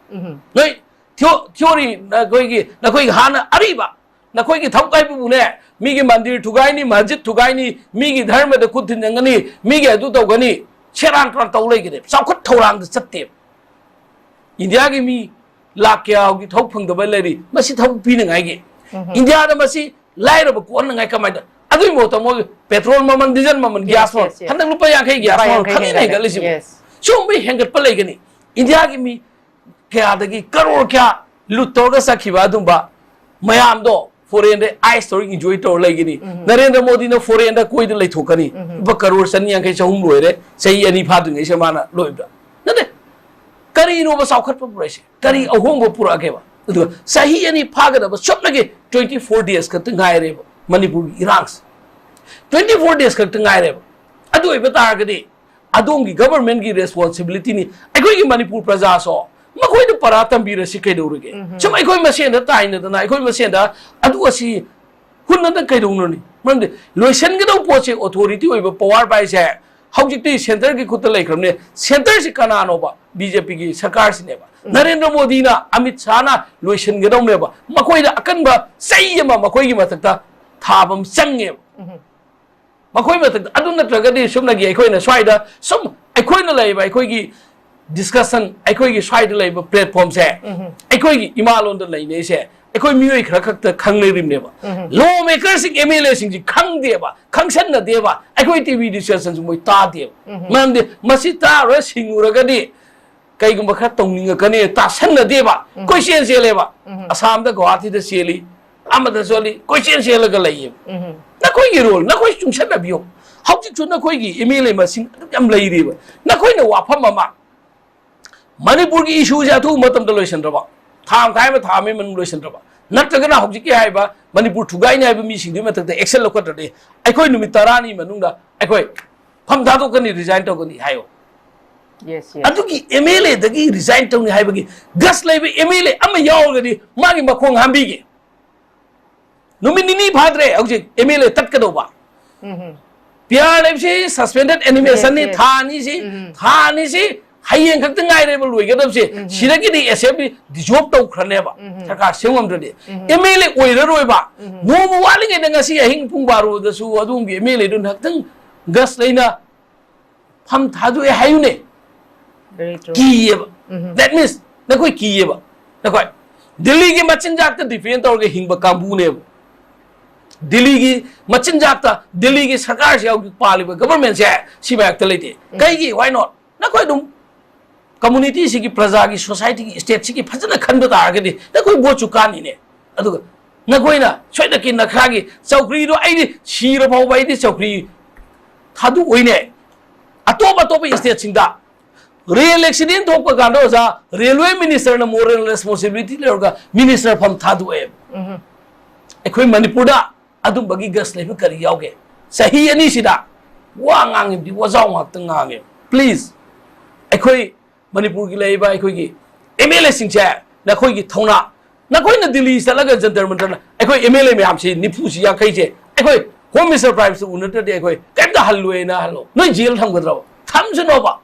ꯅꯣꯏ theo-, theory, ꯅꯈꯣꯏꯒꯤ, ꯅꯈꯣꯏꯒꯤ ꯍꯥꯟꯅ ꯑꯔꯤꯕ ꯅꯈꯣꯏꯒꯤ ꯊꯕꯛ ꯍꯥꯏꯕꯕꯨꯅꯦ, ꯃꯤꯒꯤ ꯃꯟꯗꯤꯔ ꯊꯨꯒꯥꯏꯅꯤ, ꯃꯁꯖꯤꯗ ꯊꯨꯒꯥꯏꯅꯤ, ꯃꯤꯒꯤ ꯙꯔꯃꯗ ꯈꯨꯠ ꯊꯤꯟꯖꯟꯒꯅꯤ, ꯃꯤꯒꯤ ꯑꯗꯨ ꯇꯧꯒꯅꯤ, ꯁꯦꯔꯥꯟ ꯇꯨꯔꯥꯟ ꯇꯧ ꯂꯩꯒꯅꯦꯕ꯫ ꯆꯥꯎꯈꯠ ꯊꯧꯔꯥꯡꯗ ꯆꯠꯇꯦꯕ꯫ ꯏꯟꯗꯤꯌꯥꯒꯤ ꯃꯤ ꯂꯥꯈ ꯀꯌꯥꯒꯤ ꯊꯕꯛ ꯐꯪꯗꯕ ꯂꯩꯔꯤ, ꯃꯁꯤ ꯊꯕꯛ ꯄꯤꯅꯉꯥꯏꯒꯤ꯫ ꯏꯟꯗꯤꯌꯥꯗ ꯃꯁꯤ ꯂꯥꯏꯔꯕ ꯀꯣꯛꯍꯟꯅꯉꯥꯏ ꯀꯃꯥꯏꯅ? ꯑꯗꯨꯒꯤ ꯃꯍꯨꯠꯇ ꯃꯣꯏꯒꯤ petrol ꯃꯃꯜ, diesel ꯃꯃꯜ, yes, gas ꯃꯃꯜ, yes, yes, ꯍꯟꯗꯛ ꯂꯨꯄꯥ ꯌꯥꯡꯈꯩ gas ꯃꯃꯜ ꯈꯪꯉꯤꯅꯦ ꯍꯦꯟꯒꯠꯂꯤꯁꯤꯕꯨ꯫ Yes. ꯁꯨꯝꯕ ꯍꯦꯟꯒꯠꯄ ꯂꯩꯒꯅꯤ꯫ ꯏꯟꯗꯤꯌꯥꯒꯤ ꯃꯤ ꯀꯌꯥꯗꯒꯤ ꯀꯔꯣꯔ ꯀꯌꯥ ꯂꯨꯠ ꯇꯧꯔꯒ ꯆꯠꯈꯤꯕ ꯑꯗꯨꯝꯕ ꯃꯌꯥꯝꯗꯣ ꯐꯣꯔꯦꯟꯗ ꯑꯥꯏꯁ ꯇꯧꯔꯒ ꯏꯟꯖꯣꯏ ꯇꯧꯔ ꯂꯩꯒꯅꯤ꯫ ꯅꯔꯦꯟꯗ꯭ꯔ ꯃꯣꯗꯤꯅ ꯐꯣꯔꯦꯟꯗ ꯀꯣꯏꯗ ꯂꯩꯊꯣꯛꯀꯅꯤ꯫ ꯂꯨꯄꯥ ꯀꯔꯣꯔ ꯆꯅꯤ ꯌꯥꯡꯈꯩ ꯆꯍꯨꯝ ꯂꯣꯏꯔꯦ, ꯆꯍꯤ ꯑꯅꯤ ꯐꯥꯗ꯭ꯔꯤꯉꯩꯁꯤꯗ ꯃꯥꯅ ꯂꯣꯏꯕꯗ꯫ ꯅꯠꯇꯦ, ꯀꯔꯤꯅꯣꯕ ꯆꯥꯎꯈꯠꯄ ꯄꯨꯔꯛꯏꯁꯦ? ꯀꯔꯤ ꯑꯍꯣꯡꯕ ꯄꯨꯔꯛꯑꯒꯦꯕ? ꯑꯗꯨꯒ ꯆꯍꯤ ꯑꯅꯤ ꯐꯥꯒꯗꯕ ꯁꯨꯞꯅꯒꯤ twenty four days ꯈꯛꯇ ꯉꯥꯏꯔꯦꯕ ꯃꯅꯤꯄꯨꯔꯒꯤ ꯏꯔꯥꯡꯁꯦ꯫ Twenty four days ꯈꯛꯇ ꯉꯥꯏꯔꯦꯕ꯫ ꯑꯗꯨ ꯑꯣꯏꯕ ꯇꯥꯔꯒꯗꯤ ꯑꯗꯣꯝꯒꯤ ꯒꯚꯔꯟꯃꯦꯟꯒꯤ ꯔꯦꯁꯄꯣꯟꯁꯤꯕꯤꯂꯤꯇꯤꯅꯤ꯫ ꯑꯩꯈꯣꯏꯒꯤ ꯃꯅꯤꯄꯨꯔ ꯄ꯭ꯔꯖꯥꯁꯨ ꯃꯈꯣꯏꯗ ꯄꯔꯥ ꯇꯝꯕꯤꯔꯁꯤ ꯀꯩꯗꯧꯔꯒꯦ? ꯁꯨꯝ ꯑꯩꯈꯣꯏ ꯃꯁꯦꯟꯗ ꯇꯥꯏꯅꯗꯅ ꯑꯩꯈꯣꯏ ꯃꯁꯦꯟꯗ ꯑꯗꯨ ꯑꯁꯤ ꯍꯨꯟꯅꯗꯅ ꯀꯩꯗꯧꯅꯔꯨꯅꯤ? ꯃꯔꯝꯗꯤ ꯂꯣꯏꯁꯤꯟꯒꯗꯧꯕ ꯄꯣꯠꯁꯦ, ꯑꯣꯊꯣꯔꯤꯇꯤ ꯑꯣꯏꯕ ꯄꯋꯥꯔ ꯄꯥꯏꯁꯦ ꯍꯧꯖꯤꯛꯇꯤ ꯁꯦꯟꯇꯔꯒꯤ ꯈꯨꯠꯇ ꯂꯩꯈ꯭ꯔꯕꯅꯦ꯫ ꯁꯦꯟꯇꯔꯁꯤ ꯀꯅꯥꯅꯣꯕ? ꯕꯤ ꯖꯦ ꯄꯤꯒꯤ ꯁꯔꯀꯥꯔꯁꯤꯅꯦꯕ꯫ ꯅꯔꯦꯟꯗ꯭ꯔ ꯃꯣꯗꯤꯅ, ꯑꯃꯤꯠ ꯁꯥꯍꯅ ꯂꯣꯏꯁꯤꯟꯒꯗꯧꯅꯦꯕ꯫ ꯃꯈꯣꯏꯗ ꯑꯀꯟꯕ ꯆꯩ ꯑꯃ ꯃꯈꯣꯏꯒꯤ ꯃꯊꯛꯇ ꯊꯥꯕ ꯑꯃ ꯆꯪꯉꯦꯕ꯫ ꯃꯈꯣꯏ ꯃꯊꯛꯇ, ꯑꯗꯨ ꯅꯠꯇ꯭ꯔꯒꯗꯤ ꯁꯨꯞꯅꯒꯤ ꯑꯩꯈꯣꯏꯅ ꯁ꯭ꯋꯥꯏꯗ ꯁꯨꯝ ꯑꯩꯈꯣꯏꯅ ꯂꯩꯔꯤꯕ ꯑꯩꯈꯣꯏꯒꯤ ꯗꯤꯁꯀꯁꯟ, ꯑꯩꯈꯣꯏꯒꯤ ꯁ꯭ꯋꯥꯏꯗ ꯂꯩꯔꯤꯕ ꯄ꯭ꯂꯦꯠꯐꯣꯝꯁꯦ, ꯑꯩꯈꯣꯏꯒꯤ ꯏꯃꯥ ꯂꯣꯟꯗ ꯂꯩꯅꯩꯁꯦ ꯑꯩꯈꯣꯏ ꯃꯤꯑꯣꯏ ꯈꯔ ꯈꯛꯇ ꯈꯪꯅꯔꯤꯕꯅꯦꯕ꯫ ꯂꯣ ꯃꯦꯀꯔꯁꯤꯡ, ꯑꯦꯝ ꯑꯦꯜ ꯑꯦꯁꯤꯡꯁꯤ ꯈꯪꯗꯦꯕ, ꯈꯪꯁꯟꯅꯗꯦꯕ꯫ ꯑꯩꯈꯣꯏ ꯇꯤ ꯚꯤ ꯗꯤꯁꯀꯁꯟꯁꯨ ꯃꯣꯏ ꯇꯥꯗꯦꯕ꯫ ꯃꯔꯝꯗꯤ ꯃꯁꯤ ꯇꯥꯔꯨꯔ ꯁꯤꯡꯉꯨꯔꯒꯗꯤ ꯀꯩꯒꯨꯝꯕ ꯈꯔ ꯇꯧꯅꯤꯡꯉꯛꯀꯅꯤ, ꯇꯥꯁꯟꯅꯗꯦꯕ꯫ ꯀꯣꯏꯆꯦꯟ ꯆꯦꯜꯂꯦꯕ꯫ ꯑꯁꯥꯝꯗ, ꯒꯨꯋꯥꯍꯥꯇꯤꯗ ꯆꯦꯜꯂꯤ, ꯑꯃꯗ ꯆꯦꯜꯂꯤ, ꯀꯣꯏꯆꯦꯟ ꯆꯦꯜꯂꯒ ꯂꯩꯌꯦꯕ꯫ ꯅꯈꯣꯏꯒꯤ ꯔꯣꯜ, ꯅꯈꯣꯏ ꯆꯨꯡꯁꯟꯅꯕꯤꯌꯨ꯫ ꯍꯧꯖꯤꯛꯁꯨ ꯅꯈꯣꯏꯒꯤ ꯑꯦꯝ ꯑꯦꯜ ꯑꯦ ꯃꯁꯤꯡ ꯑꯗꯨꯛ ꯌꯥꯝ ꯂꯩꯔꯤꯕ꯫ ꯅꯈꯣꯏꯅ ꯋꯥꯐꯝ ꯑꯃ, ꯃꯅꯤꯄꯨꯔꯒꯤ ꯏꯁꯨꯁꯦ ꯑꯊꯨꯕ ꯃꯇꯝꯗ ꯂꯣꯏꯁꯤꯟꯗ꯭ꯔꯕ, ꯊꯥ ꯃꯈꯥꯏ ꯑꯃ, ꯊꯥ ꯑꯃꯒꯤ ꯃꯅꯨꯡꯗ ꯂꯣꯏꯁꯤꯟꯗ꯭ꯔꯕ, ꯅꯠꯇ꯭ꯔꯒꯅ ꯍꯧꯖꯤꯛꯀꯤ ꯍꯥꯏꯔꯤꯕ ꯃꯅꯤꯄꯨꯔ ꯊꯨꯒꯥꯏꯅꯤ ꯍꯥꯏꯕ ꯃꯤꯁꯤꯡꯗꯨꯒꯤ ꯃꯊꯛꯇ ꯑꯦꯛꯁꯟ ꯂꯧꯈꯠꯇ꯭ꯔꯗꯤ ꯑꯩꯈꯣꯏ ꯅꯨꯃꯤꯠ ꯇꯔꯥꯅꯤ ꯃꯅꯨꯡꯗ ꯑꯩꯈꯣꯏ ꯐꯝ ꯊꯥꯗꯣꯛꯀꯅꯤ, ꯔꯤꯖꯥꯏꯟ ꯇꯧꯒꯅꯤ ꯍꯥꯏꯌꯣ꯫ Yes, yes. ꯑꯗꯨꯒꯤ ꯑꯦꯝ ꯑꯦꯜ ꯑꯦꯗꯒꯤ ꯔꯤꯖꯥꯏꯟ ꯇꯧꯅꯤ ꯍꯥꯏꯕꯒꯤ ꯒꯁ ꯂꯩꯕ ꯑꯦꯝ ꯑꯦꯜ ꯑꯦ ꯑꯃ ꯌꯥꯎꯔꯒꯗꯤ ꯃꯥꯒꯤ ꯃꯈꯣꯡ ꯍꯥꯝꯕꯤꯒꯦ꯫ ꯅꯨꯃꯤꯠ ꯅꯤꯅꯤ ꯐꯥꯗ꯭ꯔꯦ ꯍꯧꯖꯤꯛ ꯑꯦꯝ ꯑꯦꯜ ꯑꯦ ꯇꯠꯀꯗꯧꯕ꯫ ꯄꯤ ꯑꯥꯔ ꯂꯩꯕꯁꯤ ꯁꯁꯄꯦꯟꯗꯦꯠ ꯑꯦꯅꯤꯃꯦꯁꯟꯅꯤ꯫ Yes, yes. ꯊꯥ ꯑꯅꯤꯁꯤ, ꯊꯥ ꯑꯅꯤꯁꯤ ꯍꯌꯦꯡ ꯈꯛꯇ ꯉꯥꯏꯔꯦꯕ ꯂꯣꯏꯒꯗꯕꯁꯦ꯫ ꯁꯤꯗꯒꯤꯗꯤ ꯑꯦꯁꯦꯝꯕ꯭ꯂꯤ ꯗꯤꯖꯣꯜꯕ ꯇꯧꯈ꯭ꯔꯅꯦꯕ, ꯁꯔꯀꯥꯔ ꯁꯦꯝ ꯉꯝꯗ꯭ꯔꯗꯤ꯫ ꯑꯦꯝ ꯑꯦꯜ ꯑꯦ ꯑꯣꯏꯔꯔꯣꯏꯕ꯫ ꯅꯣꯡꯃ ꯋꯥꯠꯂꯤꯉꯩꯗ ꯉꯁꯤ ꯑꯍꯤꯡ ꯄꯨꯡ ꯕꯥꯔꯣꯗꯁꯨ ꯑꯗꯣꯝꯒꯤ ꯑꯦꯝ ꯑꯦꯜ ꯑꯦꯗꯨ ꯉꯥꯏꯍꯥꯛꯇꯪ ꯒꯁ ꯂꯩꯅ ꯐꯝ ꯊꯥꯗꯣꯛꯑꯦ ꯍꯥꯏꯌꯨꯅꯦ꯫ Very true. ꯀꯤꯌꯦꯕ꯫ That means ꯅꯈꯣꯏ ꯀꯤꯌꯦꯕ꯫ ꯅꯈꯣꯏ ꯗꯤꯜꯂꯤꯒꯤ ꯃꯆꯤꯟꯖꯥꯛꯇ ꯗꯤꯄꯦꯟ ꯇꯧꯔꯒ ꯍꯤꯡꯕ ꯀꯥꯡꯕꯨꯅꯦꯕ꯫ ꯗꯤꯜꯂꯤꯒꯤ ꯃꯆꯤꯟꯖꯥꯛꯇ, ꯗꯤꯜꯂꯤꯒꯤ ꯁꯔꯀꯥꯔꯁꯤ ꯍꯧꯖꯤꯛ ꯄꯥꯜꯂꯤꯕ ꯒꯚꯔꯟꯃꯦꯟꯁꯦ ꯁꯤ ꯃꯥꯌꯣꯛꯇ ꯂꯩꯇꯦ꯫ ꯀꯩꯒꯤ? Why not? ꯅꯈꯣꯏ ꯑꯗꯨꯝ community ꯁꯤꯒꯤ, ꯄ꯭ꯔꯖꯥꯒꯤ, society ꯒꯤ, state ꯁꯤꯒꯤ ꯐꯖꯅ ꯈꯟꯕ ꯇꯥꯔꯒꯗꯤ ꯅꯈꯣꯏ vote ꯁꯨ ꯀꯥꯅꯤꯅꯦ꯫ ꯑꯗꯨꯒ ꯅꯈꯣꯏꯅ ꯁꯣꯏꯗꯅꯀꯤ ꯅꯈ꯭ꯔꯥꯒꯤ ꯆꯧꯀ꯭ꯔꯤꯗꯣ ꯑꯩꯗꯤ ꯁꯤꯔ ꯐꯥꯎꯕ ꯑꯩꯗꯤ ꯆꯧꯀ꯭ꯔꯤ ꯊꯥꯗꯣꯛꯑꯣꯏꯅꯦ꯫ ꯑꯇꯣꯞ ꯑꯇꯣꯞꯄ state ꯁꯤꯡꯗ rail accident ꯊꯣꯛꯄ ꯀꯥꯟꯗ, ꯑꯣꯖꯥ, railway minister ꯅ moral responsibility ꯂꯧꯔꯒ minister ꯐꯝ ꯊꯥꯗꯣꯛꯑꯦ꯫ ꯑꯩꯈꯣꯏ ꯃꯅꯤꯄꯨꯔꯗ ꯑꯗꯨꯝꯕꯒꯤ guts ꯂꯩꯕ ꯀꯔꯤ ꯌꯥꯎꯒꯦ? ꯆꯍꯤ ꯑꯅꯤꯁꯤꯗ ꯋꯥ ꯉꯥꯡꯉꯤꯕꯗꯤ ꯋꯥꯖꯥꯎ ꯉꯥꯛꯇ ꯉꯥꯡꯉꯦ꯫ Please, ꯑꯩꯈꯣꯏ ꯃꯅꯤꯄꯨꯔꯒꯤ ꯂꯩꯔꯤꯕ ꯑꯩꯈꯣꯏꯒꯤ M L A ꯁꯤꯡꯁꯦ, ꯅꯈꯣꯏꯒꯤ ꯊꯧꯅꯥ, ꯅꯈꯣꯏꯅ ꯗꯤꯜꯂꯤ ꯆꯠꯂꯒ ꯖꯟꯇꯔ ꯃꯟꯇꯔꯅ ꯑꯩꯈꯣꯏ M L A ꯃꯌꯥꯝꯁꯤ ꯅꯤꯐꯨꯁꯤ, ꯌꯥꯡꯈꯩꯁꯦ ꯑꯩꯈꯣꯏ Home Minister, Prime Minister ꯎꯅꯗ꯭ꯔꯗꯤ ꯑꯩꯈꯣꯏ ꯀꯩꯝꯇ ꯍꯜꯂꯣꯏꯅ ꯍꯜꯂꯣ꯫ ꯅꯣꯏ ꯖꯦꯜ ꯊꯝꯒꯗ꯭ꯔꯣ? ꯊꯝꯁꯅꯣꯕ꯫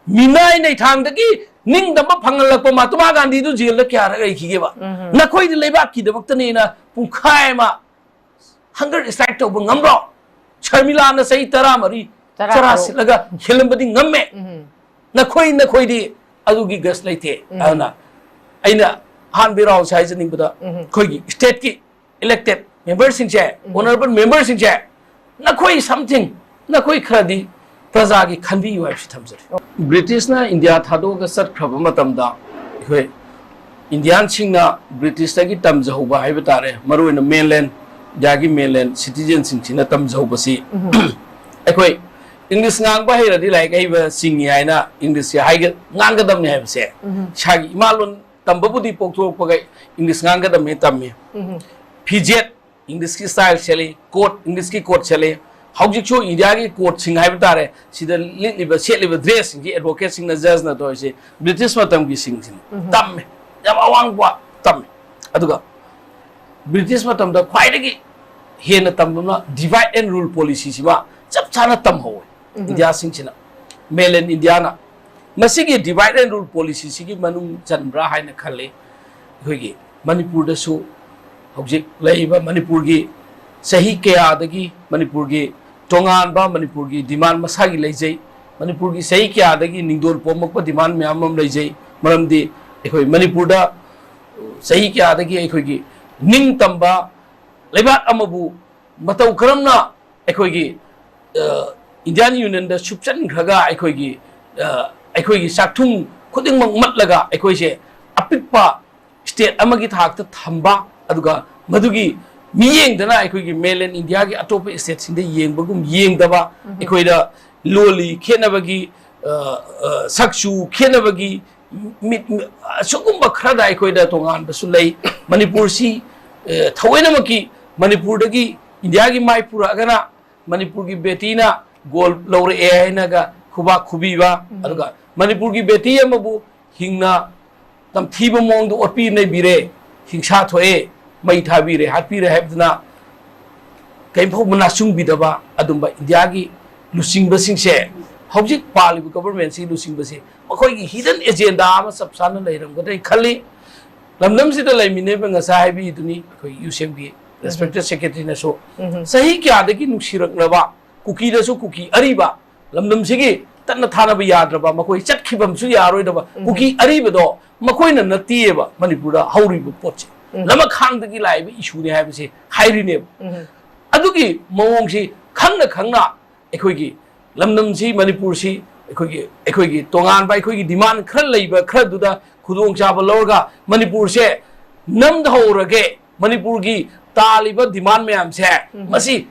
ꯃꯤꯅꯥꯏ ꯅꯩꯊꯥꯡꯗꯒꯤ ꯅꯤꯡꯇꯝꯕ ꯐꯪꯍꯜꯂꯛꯄ ꯃꯍꯥꯇꯃꯥ ꯒꯥꯟꯙꯤꯗꯨ ꯖꯦꯜꯗ ꯀꯌꯥꯔꯛ ꯂꯩꯈꯤꯒꯦꯕ? ꯅꯈꯣꯏꯗꯤ ꯂꯩꯕꯥꯛꯀꯤꯗꯃꯛꯇꯅꯦꯅ ꯄꯨꯡꯈꯥꯏ ꯑꯃ hunger strike ꯇꯧꯕ ꯉꯝꯕ꯭ꯔꯣ? ꯁꯔꯃꯤꯂꯥꯅ ꯆꯍꯤ ꯇꯔꯥꯃꯔꯤ, ꯇꯔꯥ ꯇꯔꯥ ꯁꯤꯠꯂꯒ ꯍꯦꯜꯂꯝꯕꯗꯤ ꯉꯝꯃꯦ꯫ ꯅꯈꯣꯏ, ꯅꯈꯣꯏꯗꯤ ꯑꯗꯨꯒꯤ guts ꯂꯩꯇꯦ꯫ ꯑꯗꯨꯅ ꯑꯩꯅ ꯑꯍꯥꯟꯕ round ꯁꯦ ꯍꯥꯏꯖꯅꯤꯡꯕꯗ, ꯑꯩꯈꯣꯏꯒꯤ state ꯀꯤ elected member ꯁꯤꯡꯁꯦ, honourable member ꯁꯤꯡꯁꯦ, ꯅꯈꯣꯏ something, ꯅꯈꯣꯏ ꯈꯔꯗꯤ ꯄ꯭ꯔꯖꯥꯒꯤ ꯈꯟꯕꯤꯌꯨ ꯍꯥꯏꯕꯁꯤ ꯊꯝꯖꯔꯤ꯫ ꯕ꯭ꯔꯤꯇꯤꯁꯅ ꯏꯟꯗꯤꯌꯥ ꯊꯥꯗꯣꯛꯑꯒ ꯆꯠꯈ꯭ꯔꯕ ꯃꯇꯝꯗ ꯑꯩꯈꯣꯏ ꯏꯟꯗꯤꯌꯥꯟꯁꯤꯡꯅ ꯕ꯭ꯔꯤꯇꯤꯁꯇꯒꯤ ꯇꯝꯖꯍꯧꯕ ꯍꯥꯏꯕ ꯇꯥꯔꯦ, ꯃꯔꯨꯑꯣꯏꯅ mainland, ꯏꯟꯗꯤꯌꯥꯒꯤ mainland citizen ꯁꯤꯡꯁꯤꯅ ꯇꯝꯖꯍꯧꯕꯁꯤ, ꯑꯩꯈꯣꯏ English ꯉꯥꯡꯕ ꯍꯩꯔꯗꯤ ꯂꯥꯏꯔꯤꯛ ꯍꯩꯕ ꯆꯤꯡꯉꯤ ꯍꯥꯏꯅ English ꯁꯦ ꯍꯥꯏꯒ-, ꯉꯥꯡꯒꯗꯕꯅꯤ ꯍꯥꯏꯕꯁꯦ, ꯏꯁꯥꯒꯤ ꯏꯃꯥ ꯂꯣꯟ ꯇꯝꯕꯕꯨꯗꯤ ꯄꯣꯛꯊꯣꯔꯛꯄꯒ English ꯉꯥꯡꯒꯗꯕꯅꯤ ꯇꯝꯃꯤ꯫ ꯐꯤꯖꯦꯠ, English ꯀꯤ style ꯁꯦꯠꯂꯤ, coat, English ꯀꯤ coat ꯁꯦꯠꯂꯤ꯫ ꯍꯧꯖꯤꯛꯁꯨ ꯏꯟꯗꯤꯌꯥꯒꯤ court ꯁꯤꯡ ꯍꯥꯏꯕ ꯇꯥꯔꯦ, ꯁꯤꯗ ꯂꯤꯠꯂꯤꯕ, ꯁꯦꯠꯂꯤꯕ dress ꯁꯤꯡꯁꯤ advocate ꯁꯤꯡꯅ, judge ꯅ ꯇꯧꯔꯤꯁꯤ ꯕ꯭ꯔꯤꯇꯤꯁ ꯃꯇꯝꯒꯤ ꯁꯤꯡꯁꯤꯅꯤ꯫ ꯇꯝꯃꯦ, ꯌꯥꯝ ꯑꯋꯥꯡꯕ ꯇꯝꯃꯦ꯫ ꯑꯗꯨꯒ ꯕ꯭ꯔꯤꯇꯤꯁ ꯃꯇꯝꯗ ꯈ꯭ꯋꯥꯏꯗꯒꯤ ꯍꯦꯟꯅ ꯇꯝꯕ ꯑꯃ divide and rule policy ꯁꯤꯃ ꯆꯞ ꯆꯥꯅ ꯇꯝꯍꯧꯋꯦ ꯏꯟꯗꯤꯌꯥꯁꯤꯡꯁꯤꯅ꯫ Mainland ꯏꯟꯗꯤꯌꯥꯅ ꯃꯁꯤꯒꯤ divide and rule policy ꯁꯤꯒꯤ ꯃꯅꯨꯡ ꯆꯟꯕ꯭ꯔꯥ ꯍꯥꯏꯅ ꯈꯜꯂꯤ꯫ ꯑꯩꯈꯣꯏꯒꯤ ꯃꯅꯤꯄꯨꯔꯗꯁꯨ ꯍꯧꯖꯤꯛ ꯂꯩꯔꯤꯕ ꯃꯅꯤꯄꯨꯔꯒꯤ ꯆꯍꯤ ꯀꯌꯥꯗꯒꯤ ꯃꯅꯤꯄꯨꯔꯒꯤ ꯇꯣꯉꯥꯟꯕ ꯃꯅꯤꯄꯨꯔꯒꯤ demand ꯃꯁꯥꯒꯤ ꯂꯩꯖꯩ꯫ ꯃꯅꯤꯄꯨꯔꯒꯤ ꯆꯍꯤ ꯀꯌꯥꯗꯒꯤ ꯅꯤꯡꯗꯣꯜ ꯄꯣꯝꯃꯛꯄ demand ꯃꯌꯥꯝ ꯑꯃ ꯂꯩꯖꯩ꯫ ꯃꯔꯝꯗꯤ ꯑꯩꯈꯣꯏ ꯃꯅꯤꯄꯨꯔꯗ ꯆꯍꯤ ꯀꯌꯥꯗꯒꯤ ꯑꯩꯈꯣꯏꯒꯤ ꯅꯤꯡꯇꯝꯕ ꯂꯩꯕꯥꯛ ꯑꯃꯕꯨ ꯃꯇꯧ ꯀꯔꯝꯅ ꯑꯩꯈꯣꯏꯒꯤ, ꯑ, Indian Union ꯗ ꯁꯨꯞꯆꯟꯈ꯭ꯔꯒ ꯑꯩꯈꯣꯏꯒꯤ, ꯑ, ꯑꯩꯈꯣꯏꯒꯤ ꯆꯥꯛꯊꯨꯡ ꯈꯨꯗꯤꯡꯃꯛ ꯃꯠꯂꯒ ꯑꯩꯈꯣꯏꯁꯦ ꯑꯄꯤꯛꯄ state ꯑꯃꯒꯤ ꯊꯥꯛꯇ ꯊꯝꯕ, ꯑꯗꯨꯒ ꯃꯗꯨꯒꯤ ꯃꯤꯠꯌꯦꯡꯗꯅ ꯑꯩꯈꯣꯏꯒꯤ mainland India ꯒꯤ ꯑꯇꯣꯞꯄ state ꯁꯤꯡꯗ ꯌꯦꯡꯕꯒꯨꯝ ꯌꯦꯡꯗꯕ, ꯑꯩꯈꯣꯏꯗ ꯂꯣꯜꯂꯤ ꯈꯦꯠꯅꯕꯒꯤ, ꯑ, ꯑ, ꯁꯛꯆꯨ ꯈꯦꯠꯅꯕꯒꯤ ꯃꯤꯠ, ꯃꯤꯠ, ꯑꯁꯤꯒꯨꯝꯕ ꯈꯔꯗ ꯑꯩꯈꯣꯏꯗ ꯇꯣꯉꯥꯟꯕꯁꯨ ꯂꯩ꯫ ꯃꯅꯤꯄꯨꯔꯁꯤ, ꯑ, ꯊꯑꯣꯏꯅꯃꯛꯀꯤ ꯃꯅꯤꯄꯨꯔꯗꯒꯤ ꯏꯟꯗꯤꯌꯥꯒꯤ ꯃꯥꯏ ꯄꯨꯔꯛꯑꯒꯅ ꯃꯅꯤꯄꯨꯔꯒꯤ ꯕꯦꯇꯤꯅ gold ꯂꯧꯔꯛꯑꯦ ꯍꯥꯏꯅꯒ ꯈꯨꯕꯥꯛ ꯈꯨꯕꯤꯕ, ꯑꯗꯨꯒ ꯃꯅꯤꯄꯨꯔꯒꯤ ꯕꯦꯇꯤ ꯑꯃꯕꯨ ꯍꯤꯡꯅ ꯇꯝꯊꯤꯕ ꯃꯑꯣꯡꯗ ꯑꯣꯠꯄꯤ ꯅꯩꯕꯤꯔꯦ, ꯍꯤꯡꯁꯥ ꯊꯣꯛꯑꯦ, ꯃꯩ ꯊꯥꯕꯤꯔꯦ, ꯍꯥꯠꯄꯤꯔꯦ ꯍꯥꯏꯕꯗꯨꯅ ꯀꯔꯤꯝ ꯐꯥꯎꯕ ꯅꯥꯆꯨꯡꯕꯤꯗꯕ ꯑꯗꯨꯝꯕ ꯏꯟꯗꯤꯌꯥꯒꯤ ꯂꯨꯆꯤꯡꯕꯁꯤꯡꯁꯦ, ꯍꯧꯖꯤꯛ ꯄꯥꯜꯂꯤꯕ government ꯁꯤ ꯂꯨꯆꯤꯡꯕꯁꯦ, ꯃꯈꯣꯏꯒꯤ hidden agenda ꯑꯃ ꯆꯞ ꯆꯥꯅ ꯂꯩꯔꯝꯒꯗ꯭ꯔꯥ ꯈꯜꯂꯤ꯫ ꯂꯝꯗꯝꯁꯤꯗ ꯂꯩꯃꯤꯟꯅꯕ ꯉꯁꯥꯏ ꯍꯥꯏꯕꯤꯗꯨꯅꯤ ꯑꯩꯈꯣꯏ ꯌꯨ ꯁꯤ ꯑꯦꯝꯒꯤ respected secretary ꯅꯁꯨ꯫ ꯆꯍꯤ ꯀꯌꯥꯗꯒꯤ ꯅꯨꯡꯁꯤꯔꯛꯂꯕ ꯀꯨꯀꯤꯗꯁꯨ ꯀꯨꯀꯤ ꯑꯔꯤꯕ, ꯂꯝꯗꯝꯁꯤꯒꯤ ꯇꯠꯅ ꯊꯥꯅꯕ ꯌꯥꯗ꯭ꯔꯕ, ꯃꯈꯣꯏ ꯆꯠꯈꯤꯕ ꯑꯃꯁꯨ ꯌꯥꯔꯣꯏꯗꯕ ꯀꯨꯀꯤ ꯑꯔꯤꯕꯗꯣ ꯃꯈꯣꯏꯅ ꯅꯠꯇꯦꯕ ꯃꯅꯤꯄꯨꯔꯗ ꯍꯧꯔꯤꯕ ꯄꯣꯠꯁꯦ꯫ ꯂꯃꯈꯥꯡꯗꯒꯤ ꯂꯥꯛꯏꯕ issue ꯅꯤ ꯍꯥꯏꯕꯁꯦ ꯍꯥꯏꯔꯤꯅꯦꯕ꯫ ꯑꯗꯨꯒꯤ ꯃꯑꯣꯡꯁꯤ ꯈꯪꯅ ꯈꯪꯅ ꯑꯩꯈꯣꯏꯒꯤ ꯂꯝꯗꯝꯁꯤ, ꯃꯅꯤꯄꯨꯔꯁꯤ, ꯑꯩꯈꯣꯏꯒꯤ, ꯑꯩꯈꯣꯏꯒꯤ ꯇꯣꯉꯥꯟꯕ ꯑꯩꯈꯣꯏꯒꯤ demand ꯈꯔ ꯂꯩꯕ ꯈꯔꯗꯨꯗ ꯈꯨꯗꯣꯡꯆꯥꯕ ꯂꯧꯔꯒ ꯃꯅꯤꯄꯨꯔꯁꯦ ꯅꯝꯊꯍꯧꯔꯒꯦ, ꯃꯅꯤꯄꯨꯔꯒꯤ ꯇꯥꯜꯂꯤꯕ demand ꯃꯌꯥꯝꯁꯦ ꯃꯁꯤ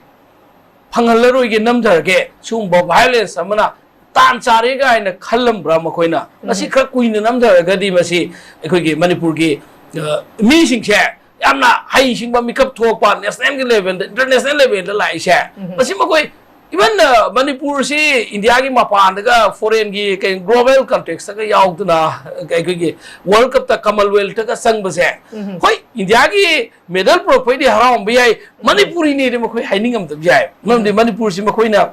ꯐꯪꯍꯜꯂꯔꯣꯏꯒꯦ, ꯅꯝꯊꯔꯒꯦ, ꯁꯤꯒꯨꯝꯕ violence ꯑꯃꯅ ꯇꯥꯟ ꯆꯥꯔꯦ ꯀꯥꯏꯅ ꯈꯜꯂꯝꯕ꯭ꯔꯥ ꯃꯈꯣꯏꯅ? ꯃꯁꯤ ꯈꯔ ꯀꯨꯏꯅ ꯅꯝꯊꯔꯒꯗꯤ ꯃꯁꯤ ꯑꯩꯈꯣꯏꯒꯤ ꯃꯅꯤꯄꯨꯔꯒꯤ, ꯑ, ꯃꯤꯁꯤꯡꯁꯦ ꯌꯥꯝꯅ ꯍꯩꯁꯤꯡꯕ, ꯃꯤꯀꯞ ꯊꯣꯛꯄ, national ꯒꯤ level ꯗ, international level ꯗ ꯂꯥꯛꯏꯁꯦ, ꯃꯁꯤ ꯃꯈꯣꯏ even, ꯑ, ꯃꯅꯤꯄꯨꯔꯁꯤ ꯏꯟꯗꯤꯌꯥꯒꯤ ꯃꯄꯥꯟꯗꯒ foreign ꯒꯤ ꯀꯩ global context ꯇꯒ ꯌꯥꯎꯗꯅ ꯑꯩꯈꯣꯏꯒꯤ World Cup ꯇ, Commonwealth ꯇꯒ ꯆꯪꯕꯁꯦ, ꯍꯣꯏ, ꯏꯟꯗꯤꯌꯥꯒꯤ medal ꯄꯨꯔꯛꯄꯩꯗꯤ ꯍꯔꯥꯎꯔꯝꯕ ꯌꯥꯏ, ꯃꯅꯤꯄꯨꯔꯤꯅꯦꯗꯤ ꯃꯈꯣꯏ ꯍꯥꯏꯅꯤꯡꯉꯝꯗꯕ ꯌꯥꯏ꯫ ꯃꯔꯝꯗꯤ ꯃꯅꯤꯄꯨꯔꯁꯤ ꯃꯈꯣꯏꯅ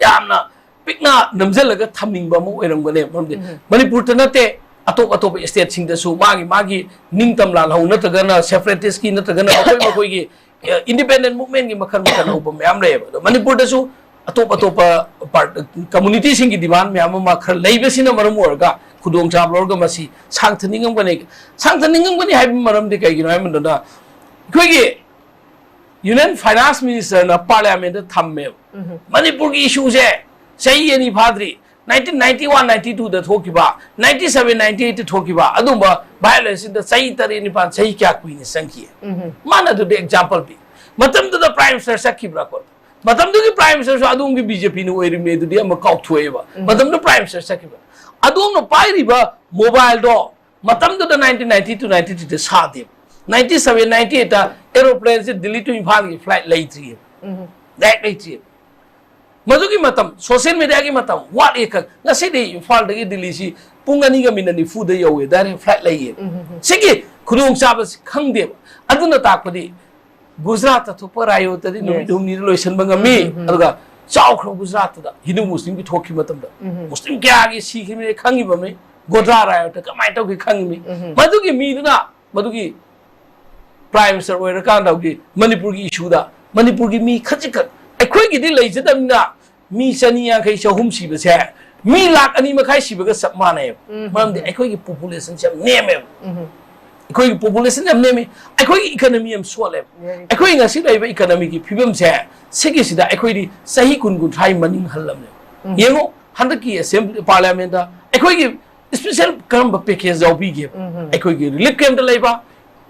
ꯌꯥꯝꯅ ꯄꯤꯛꯅ ꯅꯝꯁꯤꯜꯂꯒ ꯊꯝꯅꯤꯡꯕ ꯑꯃ ꯑꯣꯏꯔꯝꯒꯅꯦꯕ꯫ ꯃꯔꯝꯗꯤ ꯃꯅꯤꯄꯨꯔꯗ ꯅꯠꯇꯦ, ꯑꯇꯣꯞ ꯑꯇꯣꯞꯄ state ꯁꯤꯡꯗꯁꯨ ꯃꯥꯒꯤ ꯃꯥꯒꯤ ꯅꯤꯡꯇꯝ ꯂꯥꯜꯍꯧ ꯅꯠꯇ꯭ꯔꯒꯅ separatist ꯀꯤ ꯅꯠꯇ꯭ꯔꯒꯅ ꯃꯈꯣꯏ ꯃꯈꯣꯏꯒꯤ, ꯑ, independent movement ꯀꯤ ꯃꯈꯜ ꯃꯈꯜ ꯍꯧꯕ ꯃꯌꯥꯝ ꯂꯩꯌꯦꯕ꯫ ꯑꯗꯣ ꯃꯅꯤꯄꯨꯔꯗꯁꯨ ꯑꯇꯣꯞ ꯑꯇꯣꯞꯄ part, community ꯁꯤꯡꯒꯤ demand ꯃꯌꯥꯝ ꯑꯃ ꯈꯔ ꯂꯩꯕꯁꯤꯅ ꯃꯔꯝ ꯑꯣꯏꯔꯒ ꯈꯨꯗꯣꯡꯆꯥꯕ ꯂꯧꯔꯒ ꯃꯁꯤ ꯁꯥꯡꯊꯅꯤꯡꯉꯝꯒꯅꯤ꯫ ꯁꯥꯡꯊꯅꯤꯡꯉꯝꯒꯅꯤ ꯍꯥꯏꯕ ꯃꯔꯝꯗꯤ ꯀꯩꯒꯤꯅꯣ ꯍꯥꯏꯕ ꯃꯇꯝꯗ ꯑꯩꯈꯣꯏꯒꯤ Union Finance Minister ꯅ Parliament ꯇ ꯊꯝꯃꯦꯕ꯫ ꯃꯅꯤꯄꯨꯔꯒꯤ issue ꯁꯦ ꯆꯍꯤ ꯑꯅꯤ ꯐꯥꯗ꯭ꯔꯤ, nineteen ninety one ninety two ꯗ ꯊꯣꯛꯈꯤꯕ, ninety seven ninety eight ꯇ ꯊꯣꯛꯈꯤꯕ ꯑꯗꯨꯝꯕ violence ꯁꯤꯗ ꯆꯍꯤ ꯇꯔꯦꯠ ꯅꯤꯄꯥꯟ, ꯆꯍꯤ ꯀꯌꯥ ꯀꯨꯏꯅ ꯆꯪꯈꯤ? ꯃꯥꯅ ꯑꯗꯨꯗꯤ example ꯄꯤ꯫ ꯃꯇꯝꯗꯨꯗ Prime Minister ꯆꯠꯈꯤꯕ꯭ꯔꯥ? ꯃꯇꯝꯗꯨꯒꯤ Prime Minister ꯁꯨ ꯑꯗꯣꯝꯒꯤ B J P ꯅ ꯑꯣꯏꯔꯤꯕꯅꯦ, ꯑꯗꯨꯗꯤ ꯑꯃ ꯀꯥꯎꯊꯣꯛꯑꯦꯕ꯫ ꯃꯇꯝꯗꯨ Prime Minister ꯆꯠꯈꯤꯕ꯫ ꯑꯗꯣꯝꯅ ꯄꯥꯏꯔꯤꯕ mobile ꯗꯣ ꯃꯇꯝꯗꯨꯗ nineteen ninety two ninety three ꯗ ꯁꯥꯗꯦꯕ꯫ Ninety seven ninety eight ꯇ aeroplane ꯁꯦ ꯗꯤꯜꯂꯤ to ꯏꯝꯐꯥꯜꯒꯤ flight ꯂꯩꯇ꯭ꯔꯤꯑꯕ꯫ Direct ꯂꯩꯇ꯭ꯔꯤꯑꯕ꯫ ꯃꯗꯨꯒꯤ ꯃꯇꯝ, social media ꯒꯤ ꯃꯇꯝ ꯋꯥꯠꯂꯤ ꯈꯛ꯫ ꯉꯁꯤꯗꯤ ꯏꯝꯐꯥꯜꯗꯒꯤ ꯗꯤꯜꯂꯤꯁꯤ ꯄꯨꯡ ꯑꯅꯤꯒ ꯃꯤꯅꯠ ꯅꯤꯐꯨꯗ ꯌꯧꯋꯦ, direct flight ꯂꯩꯌꯦ꯫ ꯁꯤꯒꯤ ꯈꯨꯗꯣꯡꯆꯥꯕꯁꯤ ꯈꯪꯗꯦꯕ꯫ ꯑꯗꯨꯅ ꯇꯥꯛꯄꯗꯤ ꯒꯨꯖꯔꯥꯠꯇ ꯊꯣꯛꯄ riot ꯇꯗꯤ ꯅꯨꯃꯤꯠ Yes. ꯍꯨꯝꯅꯤꯗ ꯂꯣꯏꯁꯤꯟꯕ ꯉꯝꯃꯤ꯫ ꯎꯝ, ꯎꯝ, ꯎꯝ꯫ ꯑꯗꯨꯒ ꯆꯥꯎꯈ꯭ꯔꯕ ꯒꯨꯖꯔꯥꯠꯇꯨꯗ ꯍꯤꯟꯗꯨ ꯃꯨꯁꯂꯤꯝꯒꯤ ꯊꯣꯛꯈꯤꯕ ꯃꯇꯝꯗ ꯎꯝ, ꯎꯝ꯫ ꯃꯨꯁꯂꯤꯝ ꯀꯌꯥꯒꯤ ꯁꯤꯈꯤꯕꯅꯤ ꯈꯪꯉꯤꯕꯅꯤ꯫ ꯒꯣꯗ꯭ꯔꯥ riot ꯇ ꯀꯃꯥꯏꯅ ꯇꯧꯈꯤ ꯈꯪꯉꯤꯕꯅꯤ꯫ ꯎꯝ, ꯎꯝ꯫ ꯃꯗꯨꯒꯤ ꯃꯤꯗꯨꯅ ꯃꯗꯨꯒꯤ Prime Minister ꯑꯣꯏꯔꯀꯥꯟꯗ ꯍꯧꯖꯤꯛ ꯃꯅꯤꯄꯨꯔꯒꯤ issue ꯗ ꯃꯅꯤꯄꯨꯔꯒꯤ ꯃꯤ ꯈꯖꯤꯛꯈꯛ, ꯑꯩꯈꯣꯏꯒꯤꯗꯤ ꯂꯩꯖꯗꯕꯅꯤꯅ ꯃꯤ ꯆꯅꯤ ꯌꯥꯡꯈꯩ ꯆꯍꯨꯝ ꯁꯤꯕꯁꯦ ꯃꯤ ꯂꯥꯛ ꯑꯅꯤ ꯃꯈꯥꯏ ꯁꯤꯕꯒ ꯆꯞ ꯃꯥꯟꯅꯩꯕ꯫ ꯎꯝ, ꯃꯔꯝꯗꯤ ꯎꯝ꯫ ꯑꯩꯈꯣꯏꯒꯤ population ꯁꯦ ꯌꯥꯝ ꯅꯦꯝꯃꯦꯕ꯫ ꯎꯝ꯫ ꯑꯩꯈꯣꯏꯒꯤ population ꯌꯥꯝ ꯅꯦꯝꯃꯤ, ꯑꯩꯈꯣꯏꯒꯤ economy ꯌꯥꯝ ꯁꯣꯜꯂꯦꯕ꯫ Very ꯑꯩꯈꯣꯏ ꯉꯁꯤ ꯂꯩꯔꯤꯕ economy ꯒꯤ ꯐꯤꯕꯝꯁꯦ, ꯁꯤꯒꯤꯁꯤꯗ ꯑꯩꯈꯣꯏꯗꯤ ꯆꯍꯤ ꯀꯨꯟ ꯀꯨꯟꯊ꯭ꯔꯥꯒꯤ ꯃꯅꯤꯡ ꯍꯜꯂꯝꯅꯦꯕ꯫ ꯎꯝ꯫ ꯌꯦꯡꯉꯨ, ꯍꯟꯗꯛꯀꯤ Assembly, Parliament ꯇ ꯑꯩꯈꯣꯏꯒꯤ special ꯀꯔꯝꯕ package ꯌꯥꯎꯕꯤꯒꯦꯕ? ꯎꯝ, ꯎꯝ꯫ ꯑꯩꯈꯣꯏꯒꯤ relief camp ꯇ ꯂꯩꯕ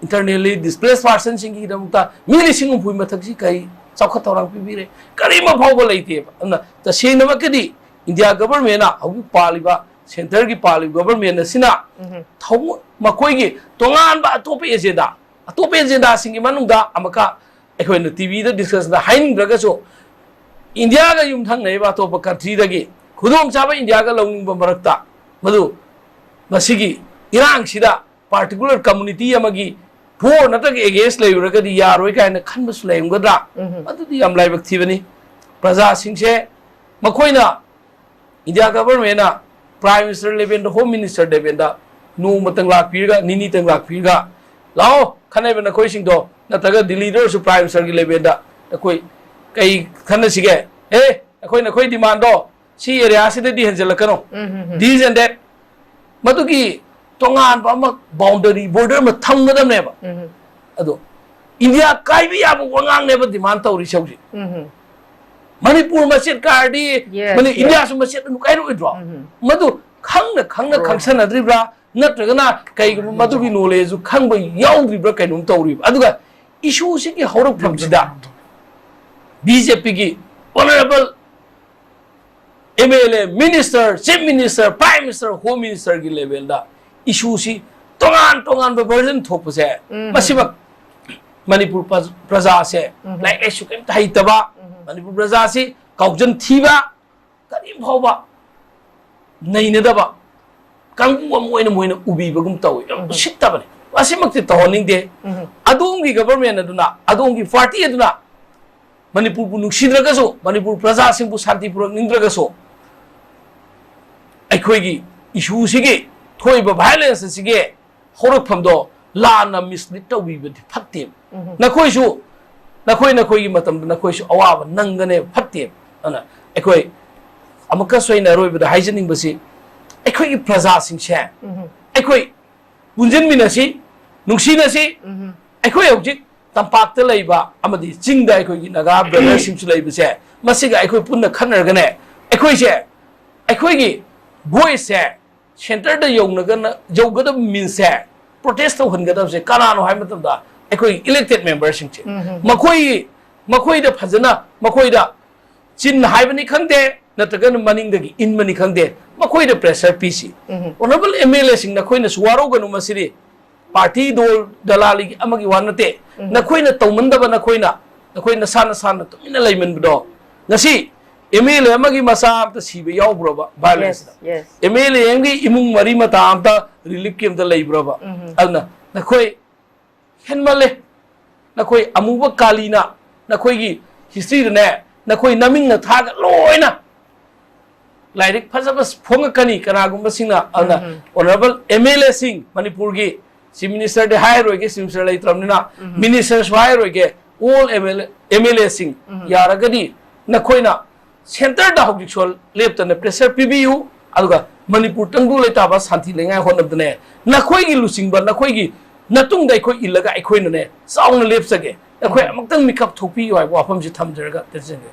internally displaced person ꯁꯤꯡꯒꯤꯗꯃꯛꯇ ꯃꯤ ꯂꯤꯁꯤꯡ ꯍꯨꯝꯐꯨꯒꯤ ꯃꯊꯛꯁꯤ ꯀꯔꯤ ꯆꯥꯎꯈꯠ ꯊꯧꯔꯥꯡ ꯄꯤꯕꯤꯔꯦ? ꯀꯔꯤꯃ ꯐꯥꯎꯕ ꯂꯩꯇꯦꯕ꯫ ꯑꯗꯨꯅ ꯇꯁꯦꯡꯅꯃꯛꯀꯤꯗꯤ India government ꯅ, ꯍꯧꯖꯤꯛ ꯄꯥꯜꯂꯤꯕ centre ꯒꯤ ꯄꯥꯜꯂꯤꯕ government ꯑꯁꯤꯅ ꯎꯝ꯫ ꯊꯧ-, ꯃꯈꯣꯏꯒꯤ ꯇꯣꯉꯥꯟꯕ ꯑꯇꯣꯞꯄ agenda, ꯑꯇꯣꯞꯄ agenda ꯁꯤꯡꯒꯤ ꯃꯅꯨꯡꯗ ꯑꯃꯨꯛꯀ ꯑꯩꯈꯣꯏꯅ T V ꯗ discussion ꯗ ꯍꯥꯏꯅꯤꯡꯗ꯭ꯔꯒꯁꯨ, India ꯒ ꯌꯨꯝꯊꯪꯅꯔꯤꯕ ꯑꯇꯣꯞꯄ country ꯗꯒꯤ ꯈꯨꯗꯣꯡꯆꯥꯕ India ꯒ ꯂꯧꯅꯤꯡꯕ ꯃꯔꯛꯇ, ꯃꯗꯨ ꯃꯁꯤꯒꯤ ꯏꯔꯥꯡꯁꯤꯗ particular community ꯑꯃꯒꯤ for ꯅꯠꯇ꯭ꯔꯒ against ꯂꯩꯔꯨꯔꯒꯗꯤ ꯌꯥꯔꯣꯏ ꯀꯥꯏꯅ ꯈꯟꯕꯁꯨ ꯂꯩꯔꯝꯒꯗ꯭ꯔꯥ? ꯎꯝ꯫ ꯃꯗꯨꯗꯤ ꯌꯥꯝ ꯂꯥꯏꯕꯛ ꯊꯤꯕꯅꯤ꯫ ꯄ꯭ꯔꯖꯥꯁꯤꯡꯁꯦ, ꯃꯈꯣꯏꯅ India government ꯅ Prime Minister level ꯗ, Home Minister level ꯗ ꯅꯣꯡꯃꯇꯪ ꯂꯥꯛꯄꯤꯔꯒ, ꯅꯤꯅꯤꯇꯪ ꯂꯥꯛꯄꯤꯔꯒ, "ꯂꯥꯛꯑꯣ, ꯈꯟꯅꯕ ꯅꯈꯣꯏꯁꯤꯡꯗꯣ", ꯅꯠꯇ꯭ꯔꯒ ꯗꯤꯜꯂꯤꯗ ꯑꯣꯏꯔꯁꯨ Prime Minister ꯒꯤ level ꯗ ꯑꯩꯈꯣꯏ ꯀꯩ ꯈꯟꯅꯁꯤꯒꯦ? "ꯑꯦ, ꯑꯩꯈꯣꯏ ꯅꯈꯣꯏ demand ꯗꯣ ꯁꯤ area ꯁꯤꯗꯗꯤ ꯍꯦꯟꯖꯜꯂꯛꯀꯅꯣ", ꯎꯝ, ꯎꯝ, ꯎꯝ꯫ This and that꯫ ꯃꯗꯨꯒꯤ ꯇꯣꯉꯥꯟꯕ ꯑꯃ boundary, border ꯑꯃ ꯊꯝꯒꯗꯕꯅꯦꯕ꯫ ꯎꯝ꯫ ꯑꯗꯣ ꯏꯟꯗꯤꯌꯥ ꯀꯥꯏꯕ ꯌꯥꯕ ꯋꯥꯉꯥꯡꯅꯦꯕ ꯗꯤꯃꯥꯟ ꯇꯧꯔꯤꯁꯦ ꯍꯧꯖꯤꯛ꯫ ꯎꯝ꯫ ꯃꯅꯤꯄꯨꯔ ꯃꯆꯦꯠ ꯀꯥꯏꯔꯗꯤ ꯌꯦꯁ, ꯃꯅꯤ-, ꯌꯦꯁ꯫ ꯏꯟꯗꯤꯌꯥꯁꯨ ꯃꯆꯦꯠ ꯑꯗꯨꯝ ꯀꯥꯏꯔꯛꯑꯣꯏꯗ꯭ꯔꯣ? ꯎꯝ꯫ ꯃꯗꯨ ꯈꯪꯅ ꯈꯪꯅ ꯍꯣꯏ꯫ ꯈꯪꯁꯟꯅꯗ꯭ꯔꯤꯕ꯭ꯔꯥ? ꯅꯠꯇ꯭ꯔꯒꯅ ꯀꯩꯒꯨꯝꯕ ꯃꯗꯨꯒꯤ ꯅꯣꯂꯦꯖꯁꯨ ꯈꯪꯕ ꯌꯥꯎꯗ꯭ꯔꯤꯕ꯭ꯔꯥ? ꯀꯩꯅꯣꯝ ꯇꯧꯔꯤꯕ꯫ ꯑꯗꯨꯒ ꯏꯁꯨꯁꯤꯒꯤ ꯍꯧꯔꯛꯐꯝꯁꯤꯗ ꯕꯤ ꯖꯦ ꯄꯤꯒꯤ ꯑꯣꯅꯔꯦꯕꯜ ꯑꯦꯝ ꯑꯦꯜ ꯑꯦ, minister, chief minister, prime minister, home ꯃꯤꯅꯤꯁꯇꯔꯒꯤ ꯂꯦꯚꯦꯜꯗ ꯏꯁꯨꯁꯤ ꯇꯣꯉꯥꯟ ꯇꯣꯉꯥꯟꯕ ꯚꯔꯖꯟ ꯊꯣꯛꯄꯁꯦ, ꯎꯝ꯫ ꯃꯁꯤꯃꯛ ꯃꯅꯤꯄꯨꯔ ꯄ꯭ꯔ-, ꯄ꯭ꯔꯖꯥꯁꯦ ꯎꯝ꯫ ꯂꯥꯏꯔꯤꯛ ꯂꯥꯏꯁꯨ ꯀꯔꯤꯝꯇ ꯍꯩꯇꯕ, ꯎꯝ꯫ ꯃꯅꯤꯄꯨꯔ ꯄ꯭ꯔꯖꯥꯁꯤ ꯀꯥꯎꯖꯟ ꯊꯤꯕ, ꯀꯔꯤꯝ ꯐꯥꯎꯕ ꯅꯩꯅꯗꯕ ꯀꯥꯡꯕꯨ ꯑꯃ ꯑꯣꯏꯅ ꯃꯣꯏꯅ ꯎꯕꯤꯕꯒꯨꯝ ꯇꯧꯋꯤ꯫ ꯌꯥꯝ ꯎꯝ꯫ ꯎꯁꯤꯠꯇꯕꯅꯤ꯫ ꯑꯁꯤꯃꯛꯇꯤ ꯇꯧꯍꯟꯅꯤꯡꯗꯦ꯫ ꯎꯝ꯫ ꯑꯗꯣꯝꯒꯤ ꯒꯚꯔꯟꯃꯦꯟ ꯑꯗꯨꯅ, ꯑꯗꯣꯝꯒꯤ ꯄꯥꯔꯇꯤ ꯑꯗꯨꯅ ꯃꯅꯤꯄꯨꯔꯕꯨ ꯅꯨꯡꯁꯤꯗ꯭ꯔꯒꯁꯨ, ꯃꯅꯤꯄꯨꯔ ꯄ꯭ꯔꯖꯥꯁꯤꯡꯕꯨ ꯁꯥꯟꯇꯤ ꯄꯨꯔꯛꯅꯤꯡꯗ꯭ꯔꯒꯁꯨ, ꯑꯩꯈꯣꯏꯒꯤ ꯏꯁꯨꯁꯤꯒꯤ ꯊꯣꯛꯏꯕ ꯚꯥꯏꯑꯣꯂꯦꯟꯁ ꯑꯁꯤꯒꯤ ꯍꯧꯔꯛꯐꯝꯗꯣ ꯂꯥꯟꯅ ꯃꯤꯁꯂꯤꯗ ꯇꯧꯕꯤꯕꯗꯤ ꯐꯠꯇꯦꯕ꯫ ꯎꯝ꯫ ꯅꯈꯣꯏꯁꯨ, ꯅꯈꯣꯏ, ꯅꯈꯣꯏꯒꯤ ꯃꯇꯝꯗ ꯅꯈꯣꯏꯁꯨ ꯑꯋꯥꯕ ꯅꯪꯒꯅꯦꯕ, ꯐꯠꯇꯦꯕ꯫ ꯑꯗꯨꯅ ꯑꯩꯈꯣꯏ ꯑꯃꯨꯛꯀꯁꯨ ꯑꯩꯅ ꯑꯔꯣꯏꯕꯗ ꯍꯥꯏꯖꯅꯤꯡꯕꯁꯤ, ꯑꯩꯈꯣꯏꯒꯤ ꯄ꯭ꯔꯖꯥꯁꯤꯡꯁꯦ ꯎꯝ꯫ ꯑꯩꯈꯣꯏ ꯄꯨꯟꯁꯤꯟꯃꯤꯟꯅꯁꯤ, ꯅꯨꯡꯁꯤꯅꯁꯤ꯫ ꯎꯝ꯫ ꯑꯩꯈꯣꯏ ꯍꯧꯖꯤꯛ ꯇꯝꯄꯥꯛꯇ ꯂꯩꯕ ꯑꯃꯗꯤ ꯆꯤꯡꯗ ꯑꯩꯈꯣꯏꯒꯤ ꯅꯥꯒꯥ ꯕ꯭ꯔꯗꯔꯁꯤꯡꯁꯨ ꯂꯩꯕꯁꯦ, ꯃꯁꯤꯒ ꯑꯩꯈꯣꯏ ꯄꯨꯟꯅ ꯈꯟꯅꯔꯒꯅꯦ, ꯑꯩꯈꯣꯏꯁꯦ, ꯑꯩꯈꯣꯏꯒꯤ ꯚꯣꯏꯁꯁꯦ ꯁꯦꯟꯇꯔꯗ ꯌꯧꯅꯒꯅ-, ꯌꯧꯒꯗꯕ ꯃꯤꯟꯁꯁꯦ, ꯄ꯭ꯔꯣꯇꯦꯁ ꯇꯧꯍꯟꯒꯗꯕꯁꯦ ꯀꯅꯥꯅꯣ ꯍꯥꯏꯕ ꯃꯇꯝꯗ ꯑꯩꯈꯣꯏ ꯏꯂꯦꯛꯇꯦꯗ ꯃꯦꯝꯕꯔꯁꯤꯡꯁꯦ꯫ ꯎꯝ, ꯎꯝ, ꯎꯝ꯫ ꯃꯈꯣꯏ, ꯃꯈꯣꯏꯗ ꯐꯖꯅ, ꯃꯈꯣꯏꯗ ꯆꯤꯟ ꯍꯥꯏꯕꯅꯤ ꯈꯪꯗꯦ, ꯅꯠꯇ꯭ꯔꯒꯅ ꯃꯅꯤꯡꯗꯒꯤ ꯏꯟꯕꯅꯤ ꯈꯪꯗꯦ, ꯃꯈꯣꯏꯗ ꯄ꯭ꯔꯦꯁꯔ ꯄꯤꯁꯤ꯫ ꯎꯝ꯫ ꯑꯣꯅꯔꯦꯕꯜ ꯑꯦꯝ ꯑꯦꯜ ꯑꯦꯁꯤꯡ, ꯅꯈꯣꯏꯅꯁꯨ ꯋꯥꯔꯧꯒꯅꯨ, ꯃꯁꯤꯗꯤ ꯄꯥꯔꯇꯤ, ꯗꯣꯜ, ꯗꯂꯥꯂꯤꯒꯤ ꯑꯃꯒꯤ ꯋꯥ ꯅꯠꯇꯦ꯫ ꯎꯝ꯫ ꯅꯈꯣꯏꯅ ꯇꯧꯃꯟꯗꯕ, ꯅꯈꯣꯏꯅ, ꯅꯈꯣꯏ ꯅꯁꯥ ꯅꯁꯥꯅ ꯇꯨꯃꯤꯟꯅ ꯂꯩꯃꯟꯕꯗꯣ, ꯉꯁꯤ ꯑꯦꯝ ꯑꯦꯜ ꯑꯦ ꯑꯃꯒꯤ ꯃꯆꯥ ꯑꯝꯇ ꯁꯤꯕ ꯌꯥꯎꯕ꯭ꯔꯕ ꯚꯥꯏꯑꯣꯂꯦꯟꯁꯇ? Yes, yes. M L A ꯑꯃꯒꯤ ꯏꯃꯨꯡ ꯃꯔꯤ ꯃꯇꯥ ꯑꯝꯇ ꯔꯤꯂꯤꯐ ꯀꯦꯝꯞꯇ ꯂꯩꯕ꯭ꯔꯕ? ꯎꯝ꯫ ꯑꯗꯨꯅ ꯅꯈꯣꯏ ꯍꯦꯟꯃꯜꯂꯦ꯫ ꯅꯈꯣꯏ ꯑꯃꯨꯕ ꯀꯥꯂꯤꯅ ꯅꯈꯣꯏꯒꯤ ꯍꯤꯁꯇ꯭ꯔꯤꯗꯅꯦ, ꯅꯈꯣꯏ ꯅꯃꯤꯡ ꯅꯊꯥꯒ ꯂꯣꯏꯅ ꯂꯥꯏꯔꯤꯛ ꯐꯖꯕ ꯐꯣꯡꯉꯛꯀꯅꯤ ꯀꯅꯥꯒꯨꯝꯕꯁꯤꯡꯅ꯫ ꯑꯗꯨꯅ ꯎꯝ꯫ ꯑꯣꯅꯔꯦꯕꯜ ꯑꯦꯝ ꯑꯦꯜ ꯑꯦꯁꯤꯡ, ꯃꯅꯤꯄꯨꯔꯒꯤ ꯆꯤꯐ ꯃꯤꯅꯤꯁꯇꯔꯗꯤ ꯍꯥꯏꯔꯣꯏꯒꯦ, ꯆꯤꯐ ꯃꯤꯅꯤꯁꯇꯔ ꯂꯩꯇ꯭ꯔꯕꯅꯤꯅ, ꯎꯝ꯫ ꯃꯤꯅꯤꯁꯇꯔꯁꯨ ꯍꯥꯏꯔꯣꯏꯒꯦ, all M L A, M L ꯑꯦꯁꯤꯡ ꯎꯝ꯫ ꯌꯥꯔꯒꯗꯤ ꯅꯈꯣꯏꯅ ꯁꯦꯟꯇꯔꯗ ꯍꯧꯖꯤꯛꯁꯨ ꯂꯦꯞꯇꯅ ꯄ꯭ꯔꯦꯁꯔ ꯄꯤꯕꯤꯌꯨ, ꯑꯗꯨꯒ ꯃꯅꯤꯄꯨꯔ ꯇꯪꯗꯨ ꯂꯩꯇꯥꯕ ꯁꯥꯟꯇꯤ ꯂꯩꯉꯥꯏ ꯍꯣꯠꯅꯕꯗꯅꯦ, ꯅꯈꯣꯏꯒꯤ ꯂꯨꯆꯤꯡꯕ, ꯅꯈꯣꯏꯒꯤ ꯅꯇꯨꯡꯗ ꯑꯩꯈꯣꯏ ꯏꯜꯂꯒ ꯑꯩꯈꯣꯏꯅꯅꯦ ꯆꯥꯎꯅ ꯂꯦꯞꯆꯒꯦ꯫ ꯑꯩꯈꯣꯏ ꯑꯃꯨꯛꯇꯪ ꯃꯤꯀꯞ ꯊꯣꯛꯄꯤꯌꯨ ꯍꯥꯏꯕ ꯋꯥꯐꯝꯁꯤ ꯊꯝꯖꯔꯒ ꯇꯦꯟꯖꯒꯦ꯫